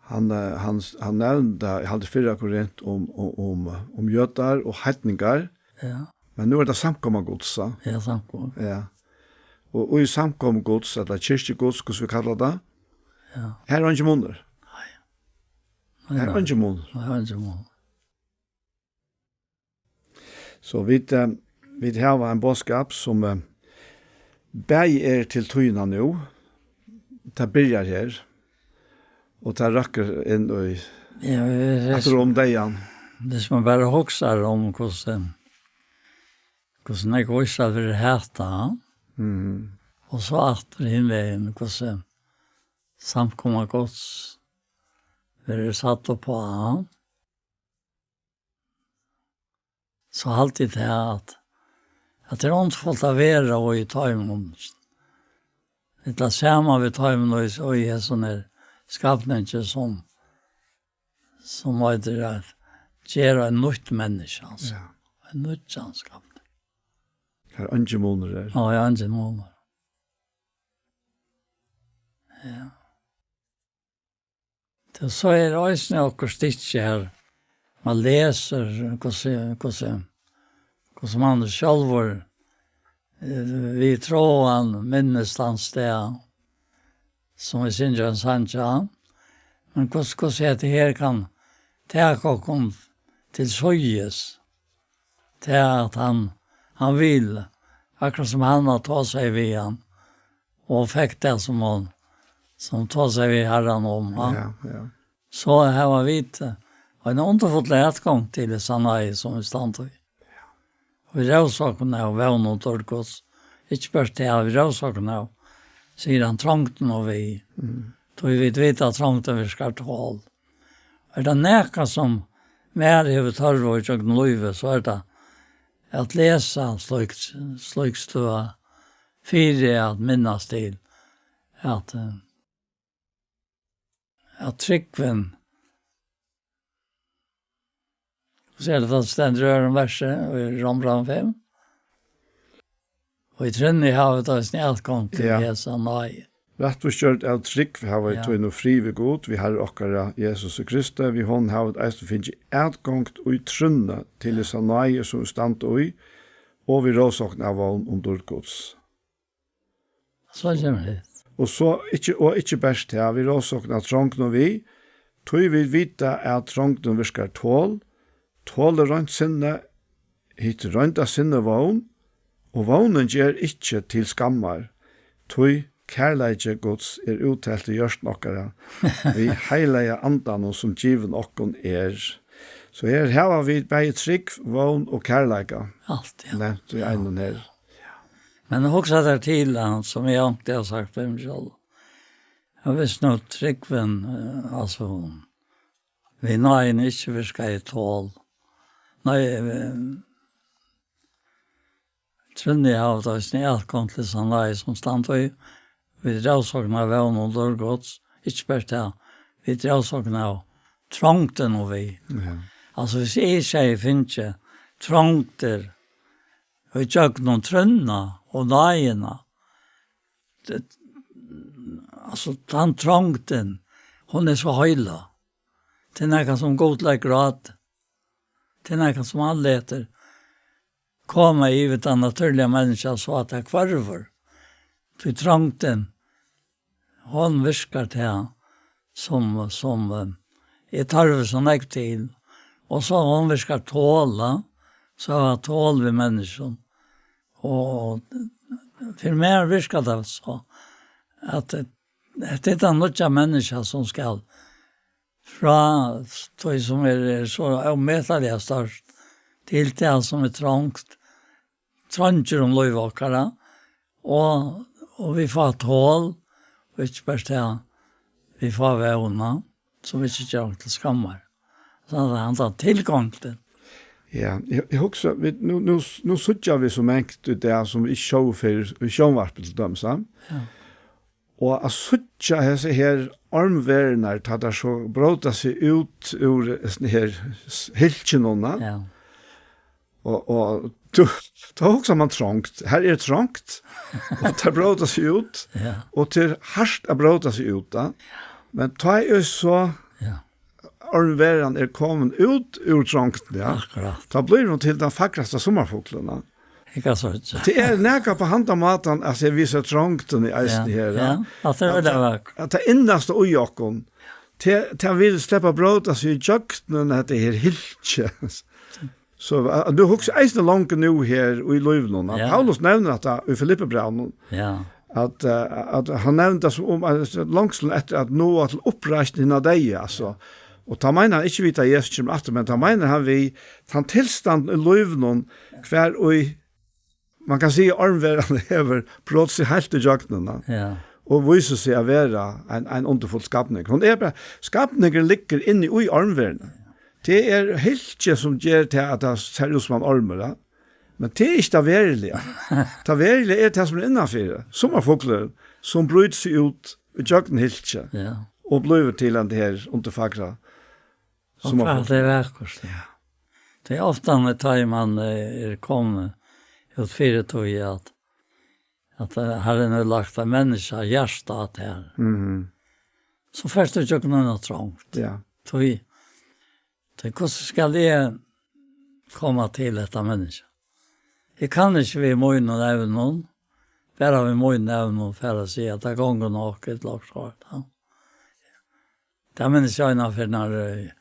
Hann, eh, hann, hann nevndi, eg haldi, fyrra Korint um, um, um, um jødar og heidningar. Ja. Men nú er tað samkoma Guds, sa? Ja, samkoma. Ja. Og í samkomu Guds, ella kirkju Guds, hvussu vit kalla tað, ja, her er eingin munur. Nei. Nei, her er nei, eingin munur. Nei, her er eingin munur. So vit, eh, vit hava ein boðskap sum, eh, bæði er til tíðina nú. Tað byrjar her, og tað røkkur inn í, ja, vit, aftur um deyðan. Viss man bara hugsar um hvussu, hvussu nógv vísar verður hatað, mhm, og so aftur hin vegin, hvussu samkoma Guds verður satt upp á, so haldi eg tað, at, at tað er undurfult at vera í teimum, ella saman við teimum, og í, og í hesum her skapningi, sum, sum eitur at gera ein nýtt menniskja, altso. Ja. Ein nýggjan skapning. Har eingin munur er. Ja, ja, eingin munur. Ja. Tað, so er eisini okkurt stykki her. Man lesur, hvussu, hvussu, hvussu man sjálvur, eh, við trúnni minnist tann stað, sum vit syngja ein sang um. Men hvussu, hvussu hetta her kann taka okkum til síðis. Tað at hann, hann vil, akkurát sum Hanna tosaði við hann, og fekk tað sum hon, sum tosaði við Harran um, ha? Ja, ja. So hava vit, eh, eina undurfulla atgongd til hesa náði, sum vit standa í. Ja. Og vit rósa okkum av vón og dýrd Guds. Ikki bert tað, vit rósa okkum av, sigur hann, trongdin og við. Mm. Tí vit vita, at trongdin virkar tol. Er tað nakað, sum mær hevur tørvað í gjøgnum lívið, so er tað at lesa slíkt, slík støð fyri at minnast til, at, eh, at trúgvin, hvussu er tað, tað stendur í øðrum versi í Rómbrævinum fimm? Og í trúnni hava vit eisini atgongd til, ja, hesa náði. Rættvísgjørd av trúgv hava vit, ja, tí nú frið við Gud, við Harra okkara Jesusi Kristi. Við honum hava vit eisini fingið atgongd í trúnni til hesa náði, sum vit standa í, og vit rósa okkum av vón um dýrd Guds. So kemur hitt. Og so ikki, og ikki bert tað, vit rósa okkum av trongdini við, tí vit vita, at trongdin virkar tol, tolið reint sinni, hitt roynda sinnið vón, og vónin ger ikki til skammar, tí kærleiki Guds er útteltur í hjørtum okkara, við heilaga Andanum, sum givin okkum er. So her hava vit bæði trúgv, vón og kærleika Alt, ja. nevnt í einum her. Men hugsa tær til, hann, sum eg onkuntíð havi sagt við meg sjálv. Ja, hvis nú trúgvin, eh, altso, við náðini ikki virkaði tol. Nei, eh, trúnni hava vit eisini atgongd til sann náði, sum standa í, vit rósokna av vón og dýrd Guds, ikki bert tað, vit rósokna av trongdini og við. Ja. Altso, hvis eg ikki hevði fingið trongdir, og í gjøgnum trúnna og náðina, det, altso, tann trongdin, hon er so heila. Tað er nakað, sum Gud leggur á teg. Tað er nakað, sum hann letur koma yvir tað natúrliga menniskja, so at tað hvørvur. Tí trongdin, hon virkar tað, sum, sum, eh, er tørvur so nógv til. Og so hon virkar tol, so hava tol við menniskjum. Og fyri mær virkar tað so, at, eh, hetta er tað nýggja menniskja, sum skal frá tí, sum er, er so ómetaliga stórt, til tað, sum er trongt, trongir um lív okkara, og, og vit fáa tol, og ikki bert tað, vit fáa vóna, sum vit ikki gera okkum til skammar. So at hann tar tilgongdin. Ja, eg, eg hugsi, vit, nú, nú, nú síggja vit so mangt í dag, sum vit ikki sóu fyrr í sjónvarpi til dømis, ja? Ja. Og at síggja hesi her ormverurnar, tá tær so bróta seg út úr hesum her s-, hylkinum, ja. Ja. Og, og tú, tá hugsar man trongt. Her er trongt, og tær bróta seg út, ja. Og tað er hart at bróta seg út, da. Men tá er so Ja. ormveran er komin út úr trongdini, ja. Akkurát. Tá blívur hon til tann fagrasta summarfuglin, ja. Eg kann síggja. Tað er nakað á handan mátan, at eg vísi trongdina eisini Ja, her, ja. ja. At tað er At veldig tað, vakkert. at tað innasta í okkum, tað, tað vil sleppa at bróta seg ígjøgnum hetta her hylki. So, eh, tú hugsar eisini langt nú her í lívinum. Ja. Paulus nevnir hetta í Filippibrævinum. Ja. At, eh, at hann nevnir tað sum um, at longslin eftir at náa til uppreisn hinna deyðu, altso. Og tá meinar hann ikki við, tá Jesus kemur aftur, men tá meinar hann við tann tilstand í lívinum, hvar í, man kann siga, ormveran hevur brotið seg heilt ígjøgnum, ja. Ja. Og vísir seg at vera ein, ein undurfull skapningur. Hon er bara, skapningurin liggur inni í ormveruni. Tað er hylkið, sum ger tað, at tað sær út sum ein ormur, ja. Men tað er ikki tað veruliga. Tað veruliga er tað, sum er innanfyri. Summarfuglurin, sum brýtur seg út ígjøgnum hylkið Ja. og blívur til hetta her undurfagra Og summarfugl. Tað er vakkurt. Ja. Tað er ofta, tá man, eh, er komin út fyri tí, at, at, eh, Harrin hevur lagt eitt menniskja hjarta at her. Mhm. So fert tú ígjøgnum eina trongd. Ja. Tí, tí hvussu skal eg koma til hetta menniskja? Eg kann ikki við mínum evnum, bara við mínum evnum, fara at siga, at tað gongur nokk, ella okkurt, ja. Tað minnist eg eina ferð, nær, eh,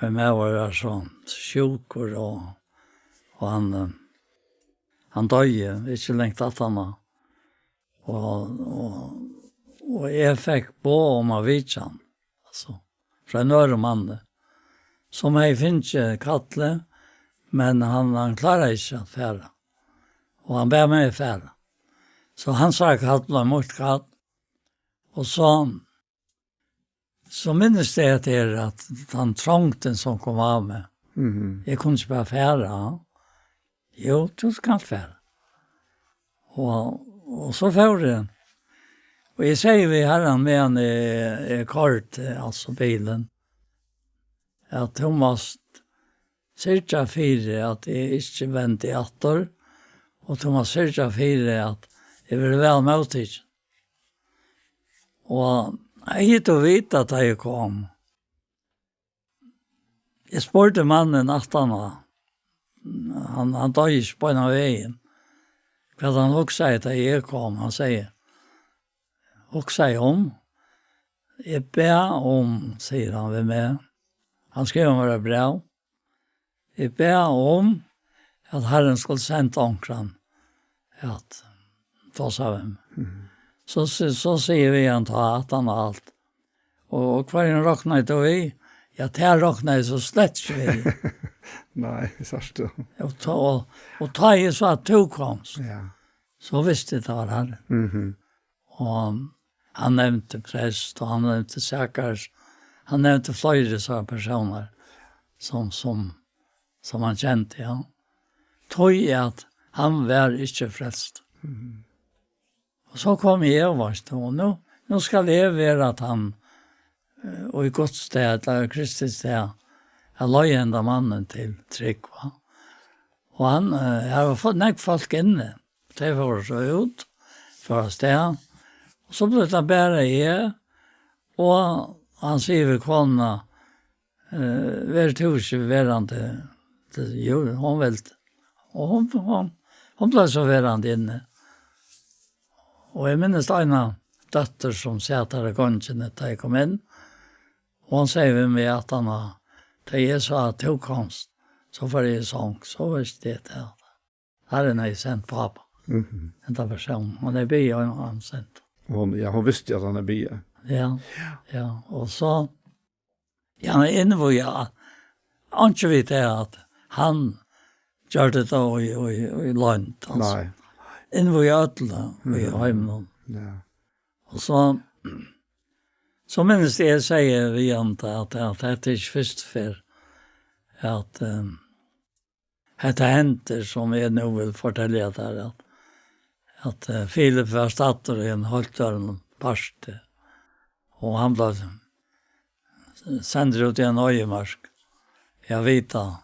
ein maður var so sjúkur, og, og hann, eh, hann doyði ikki langt aftaná. Og, og, og eg fekk boð um at vitja hann, altso, frá einum øðrum manni, sum hevði fingið kallið, men hann, hann kláraði ikki at fara. Og hann bað meg fara. So hansara kall bleiv mítt kall. Og so, so minnist eg, at tað er at tann trongdin, sum kom á meg, Mhm. eg kundi ikki bara fara. Jú, tú skalt fara. Og, og so fór eg. Og eg segði við Harran, meðan eg, eg koyrdi, altso bilin, at tú mást syrgja fyri, at eg ikki vendi aftur, og tú mást syrgja fyri, at eg verði væl móttikin. Og hevði tú vitað, tá eg kom, eg spurdi mannin aftaná, hann, hann doyði ikki beinan vegin, hvat hann hugsaði, tá eg kom. Hann segði, hugsaði um, eg bað um, sigur hann við meg, hann skrivar mær eitt bræv, eg bað um, at Harrin skuldi senda onkran at tosa við meg. Mhm. So, so, so sigi eg við hann tá, aftan á alt. Og, og hvørjum roknaði tú við? Ja, tað roknaði eg so slett ikki við. Nei, sært tú. Og tá, og, og tá eg sá at tú komst, Ja. so visti eg, tað var Harrin. Mhm. Og hann nevndi prest, og hann nevndi Sakarias, hann nevndi fleiri sånne personer, som, som, som hann kjente, ja. Tøy at hann var ikke frelst. Mhm. Og so kom eg, veitst tú, og nú, nú skal eg vera at hann, eh, og í Guds stað, ella í Kristi stað, at leiða henda mannin til trúgv, va? Og hann, eh, har var fo-, nógv fólk inni. Tey fóru so út, fóru av stað. Og so bleiv tað bara eg, og hann sigur við konuna, eh, "Verður tú ikki verandi?" Tað, jú, hon vildi. Og hon, hon, hon bleiv so verandi inni. Og eg minnist eina dóttur sum sat har í gongini, tá eg kom inn. Og hon segði við meg at hann, tá eg sá at tú komst, so fór eg í song, so visti eg tað. Harrin hevði sent pápa. Mhm. Henda persón. Hon er biðin, og hann sent. Hon, ja, hon visti at hann er biðin. Ja, ja. Og so, ja, hann innvígað, ikki við tað at hann gjørdi tað í, í, í loynd, altso. Nei. Innvígað øllum í Mhm. heiminum. Ja. Og so, so minnist eg, eg sigi við hann at, at hetta er ikki fyrstu ferð, at, ehm, hetta hendir, sum eg nú vil fortelja tær, at, at, eh, Filip var staddur í ein heilt øðrum parti, og hann bleiv sendur út í ein oyðimark. Eg veit tað.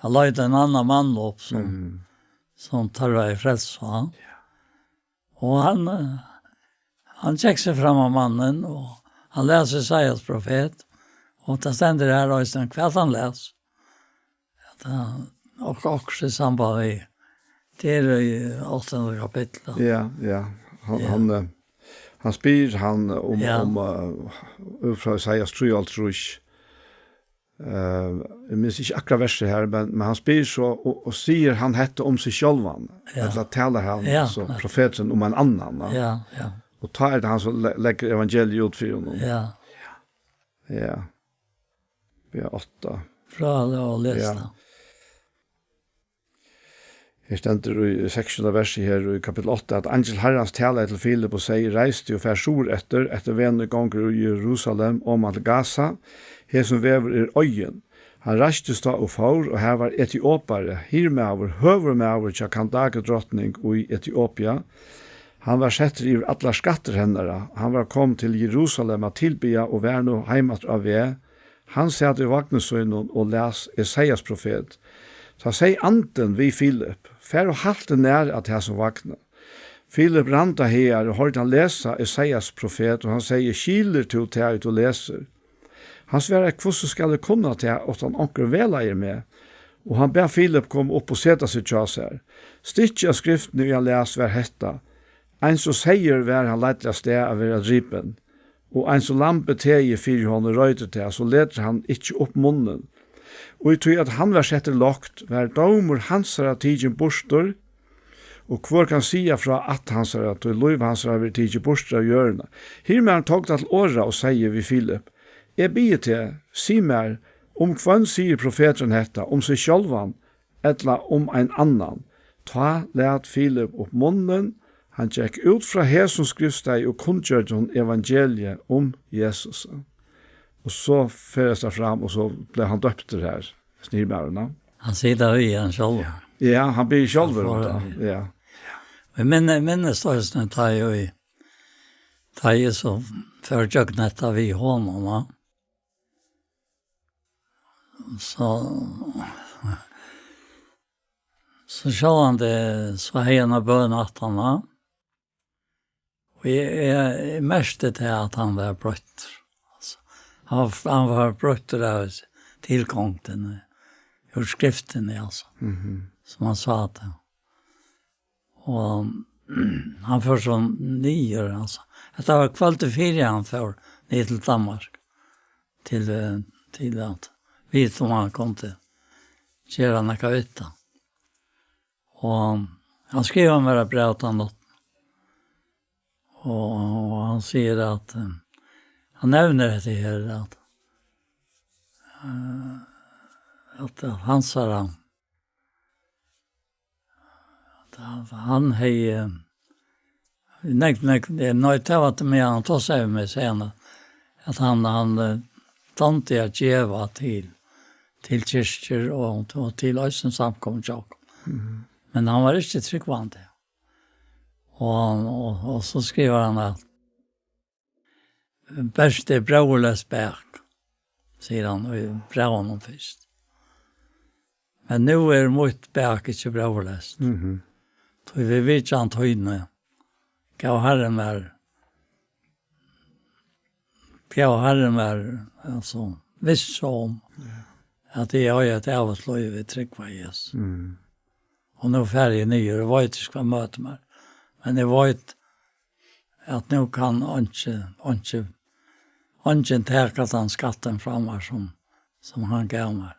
Hann leiddi ein annan mann upp, sum, Mhm. sum tørvaði frelsu, ha? Ja. Og hann, eh, hann gekk seg fram á mannin, og hann las Esaias profet, og tað stendur her eisini, hvat hann las. At hann, og, og í samband við, tað er í áttanda kapitli. Ja, ja. Hann, Ja. hann, eh, hann spyr hann um, Ja. um, eh, út frá Esaias trý og hálvtrýss. Eh, eg minnist ikki akkurát versið her, men, men hann spyr so, og, og sigur hann hetta um seg sjálvan? Ja. Ella talar hann, Ja. so profeturin um ein annan, va? Ja, ja. Og tá er tað hann so le-, leggur evangeliið út fyri honum. Ja. Ja. Ja, átta. Frá at hava lesið Ja. tað. Her stendur í seksogtjúgunda versi her í kapittul átta, at angel Harrans talaði til Filip og segði: "Reis teg og far suður eftir, eftir vegnum ið gongur úr Jerusalem oman til Gaza. Hesin vegur er oyðin." Hann reistist tá og fór, og har var etiopari, hirmaður, høvuðsmaður hjá Kandake drotning í Etiopia. Hann var settur yvir allar skattir hennara. Hann var komin til Jerusalem at tilbiðja og var nú heim aftur á veg. Hann sat í vagni sínum og las Esaias profet. Tá segði andin við Filip: "Far og halt teg nær at hasum vagni." Filip rann tá hagar og hoyrdi hann lesa Esaias profet, og hann segði: "Skilir tú tað, ið tú lesur?" Hann svaraði: "Hvussu skal eg kunna tað, uttan onkur vegleiðir meg?" Og hann bað Filip koma upp og seta seg hjá sær. Stykkið av skriftini, ið hann las, var hetta: "Eins og seyður var hann leiddur av stað at verða dripin, og eins og lambið tegir fyri honum reitir tað, so letur hann ikki upp munnin. Og í tí at hann var settur lágt, var dómur hansara tikin burtur, og hvør kann siga frá ætt hansara, tí lív hansara verður tikið burtur av jørðini." Hirmaðurin tók tá til orða og segði við Filip: "Eg biði teg, sig mær, um hvønn sigur profeturin hetta, um seg sjálvan, ella um ein annan?" Tá læt Filip upp munnin, hann gekk út frá hesum skriftstaði og kunngjørdi honum evangeliið um Jesus. Og so fer hetta fram, og so bleiv hann døptur her, snirmaðurin, ja. Hann sigur tað við hann sjálvan. Ja, hann biður sjálvur um tað, ja. Men eg minnist eisini, tá eg, tá eg so fór gjøgnum hetta við honum, ja. So, so sjálvandi, so hevði hann eina bøn aftan á. Og eg, eg, eg merkti tað, at hann var broyttur. Altso, hann var, hann var broyttur av tilgongdini, úr skriftini, altso. Mhm. Sum hann sá tað. Og hann fór so niður, altso. Hetta var kvøldið fyri hann fór niður til Danmark, til, eh, til at vita um hann kundi gera nakað við tað. Og hann skrivar mær eitt bræv tann náttina. Og, og hann sigur at, eh, hann nevnir hetta her, at, eh, at hansara, at hann, hann hevði, eh, nei, nei, nei, tað var til meg, hann tosaði við meg seinni, at hann, hann, eh, dámdi at geva til, til kirkjur og, og til eisini samkomur hjá okkum. Mhm. Men hann var ikki trúgvandi. Og, og, og so skrivar hann at bert er bróðurleyst bak, sigur hann í brævinum fyrst. Men nú er mítt bak ikki bróðurleyst. Mhm. Tí við vitjan tíni gav Harrin mær, gav Harrin mær, altso, vissu um, ja, at eg eigi eitt ævigt lív við trúgv á Jesus. Mm. Og nú fari eg niður, eg veit ikki, hvat møtir mær. Men eg veit, at nú kann einki, einki, eingin taka tann skattin frá mær, sum, sum hann gav mær.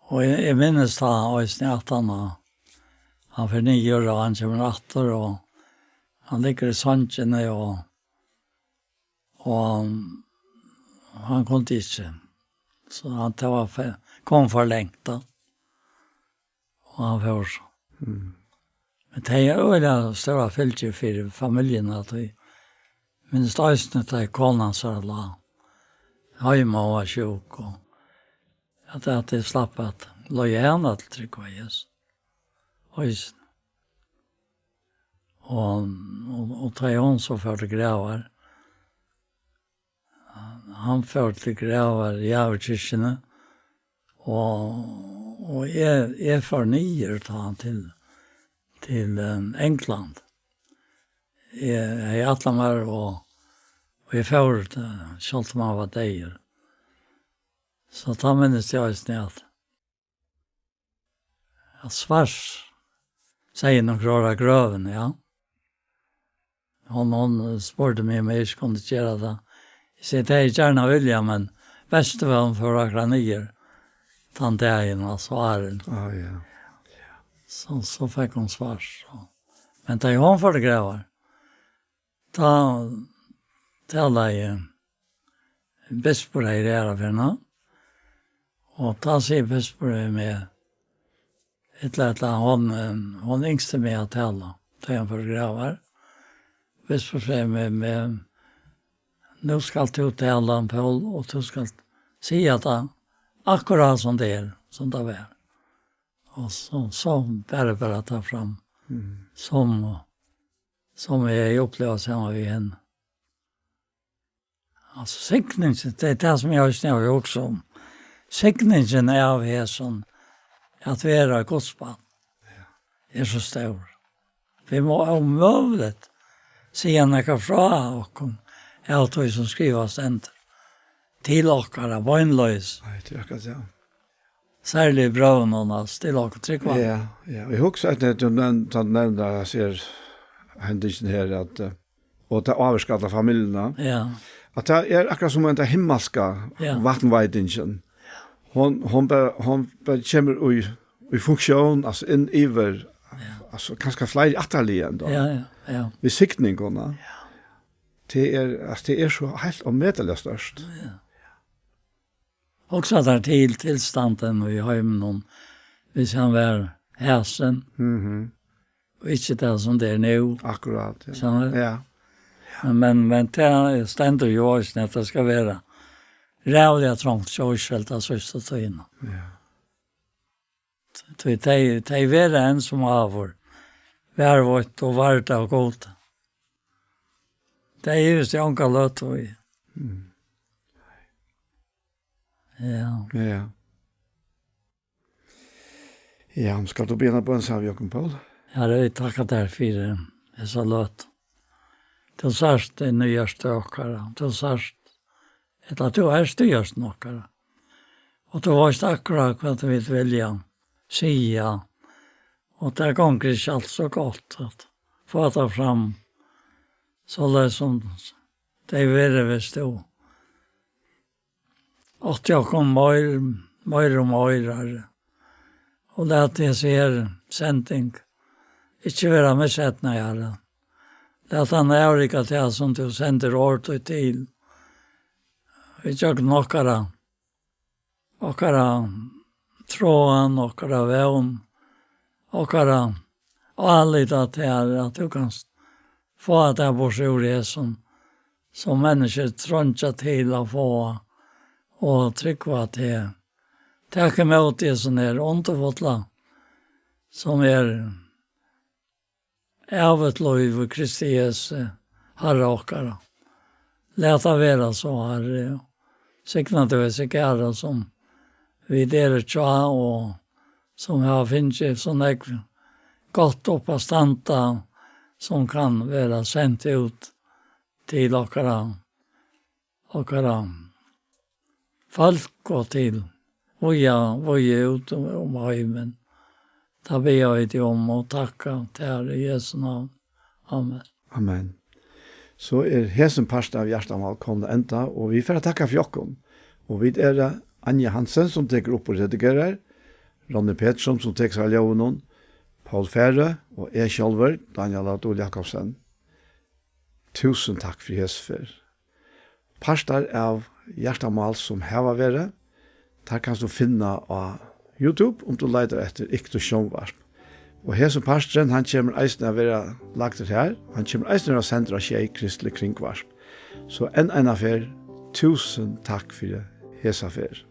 Og eg, eg minnist tá eisini, at hann, hann fer niður, og hann kemur aftur, og hann liggur í songini, og, og hann kundi ikki. So hann, tað var for, kom for langt, tá. Og hann fór so. Mm. Men tað er øgiliga stóra fylgir fyri familjuna, at eg minnist eisini, tá ið konan hansara lá heima og var sjúk, og at, at eg slapp at leiða hana til trúgv á Jesus. Eisini. Og, og, og tá ið hon so fór til gravar, hann fór til gravar í Javurkirkjuni, og, og eg, eg fór niður tá til, til, eh, England. Eg hevði ætlað mær, og, og eg fór, eh, sjálvt um hann var deyður. So tá minnist eg eisini, at, at Svars segði nøkur orð á grøvina, ja. Hon, hon spurdi meg, um eg ikki kundi gera tað. Eg sigi, tað hevði eg gjarna viljað, men best var, hon fór akkurát niður tann dagin, altso áðrenn. Á, ja. So, so fekk hon Svars, so. Men tá hon fór til gravar, tá talaði bispur her í Arafirna, og tá sigur bispurin við meg, ella, ella hon, eh, hon ynskti meg at tala, tá hon fór til gravar. Bispur segði við meg, nú skalt tú tala, Poul, og tú skalt siga tað akkurát sum tað er, sum tað var. Og so, so bara, bara ta fram, mm, sum, sum eg hevði upplivað saman við henni. Altso, signingin, tað er tað, sum eg eisini havi hugsað um. Signingin av hesum, at vera Guds barn, er so stór. Vit mugu ómøguligt siga nakað frá okkum av tí, sum skrivað stendur, til okkara beinleiðis. Nei, tað er akkurát, ja. Serliga í brøvunum, altso, til okkum trúgvandi. Ja, ja. Eg hugsi at tú nevn-, tá tú nevnir hesa her hendingina her, at, eh, og tað ávirkar alla familjuna. Ja. At tað er akkurát sum henda himmalska, ja, vatnveitingin. Hon, hon bara, hon bara kemur í, í funktión, altso, inn yvir, ja, altso, kanska fleiri ættarlið enn tá. Ja, ja, ja. Við signingina. Ja. Tað er, altso, tað er so heilt ómetaliga stórt. Ja. Hugsa tær til tilstandin í heiminum, hvis hann var hesin, mhm, og ikki tað, sum tað er nú. Akkurát, ja. Skilur tú? Ja. Men, men, men tað stendur jú eisini, at tað skal vera ræðuliga trongt hjá Ísrael ta síðstu tíðina. Ja. Tí tey, tey verða enn sum áður, varðveitt og vard av Gudi. Tað ivist eg onga løtu í. Mm. Ja. Ja. Ja, skalt tú biðja eina bøn saman við okkum, Poul? Harri, vit takka tær fyri hesa løtu. Tú sært tey nýggjastu okkara. Tú sært, ella tú ert í hjørtum okkara. Og tú veitst akkurát hvat vit vilja siga. Og tað gongur ikki altíð so gott at fáa tað fram. Soleiðis sum tað hevur verið, veitst tú. Átti okkum meir, meir og meir, Harri. Og lat hesi her sending ikki vera miseydnaðar, Harri. Lat hann avrika tað, sum tú sendir orð títt til. Ígjøgnum okkara okkara tráan, okkara vón, okkara álit á tær, at tú kanst fáa tað burtur úr hesum, sum menniskjur treingja til at fáa og trúgva á teg. Tak ímóti hesum her undurfulla, sum er ævigt lív í Kristi Jesu, Harra okkara. Lat tað vera so, Harri, og signa teg við hesi garð, sum vit eru hjá, og sum hava fingið so nógv gott upp at standa, sum kann vera sent út til okkara, okkara fólk og til víða, víða út um, um heimin. Tað biðja vit um og takka tær í Jesu navn. Amen. Amen. So er hesin partur av Hjartamál komin at enda, og vit fara at takka fyri okkum. Og vit eru Anja Hansen, sum tekur upp og redigerar, Ronny Petersson, sum tekur seg av ljóðinum, Paul Færø og eg sjálvur, Daniel Adol Jakobsen. Túsund takk fyri hesa ferð. Partar av Hjartamál sum hava verið, tær kanst tú finna á YouTube, um tú leitar eftir Iktus Sjónvarp. Og hesin parturin, hann kemur eisini at vera lagdur har, og hann kemur eisini at vera sendur á Sjey Kristlig Kringvarp. So enn eina ferð, túsund takk fyri hesa ferð.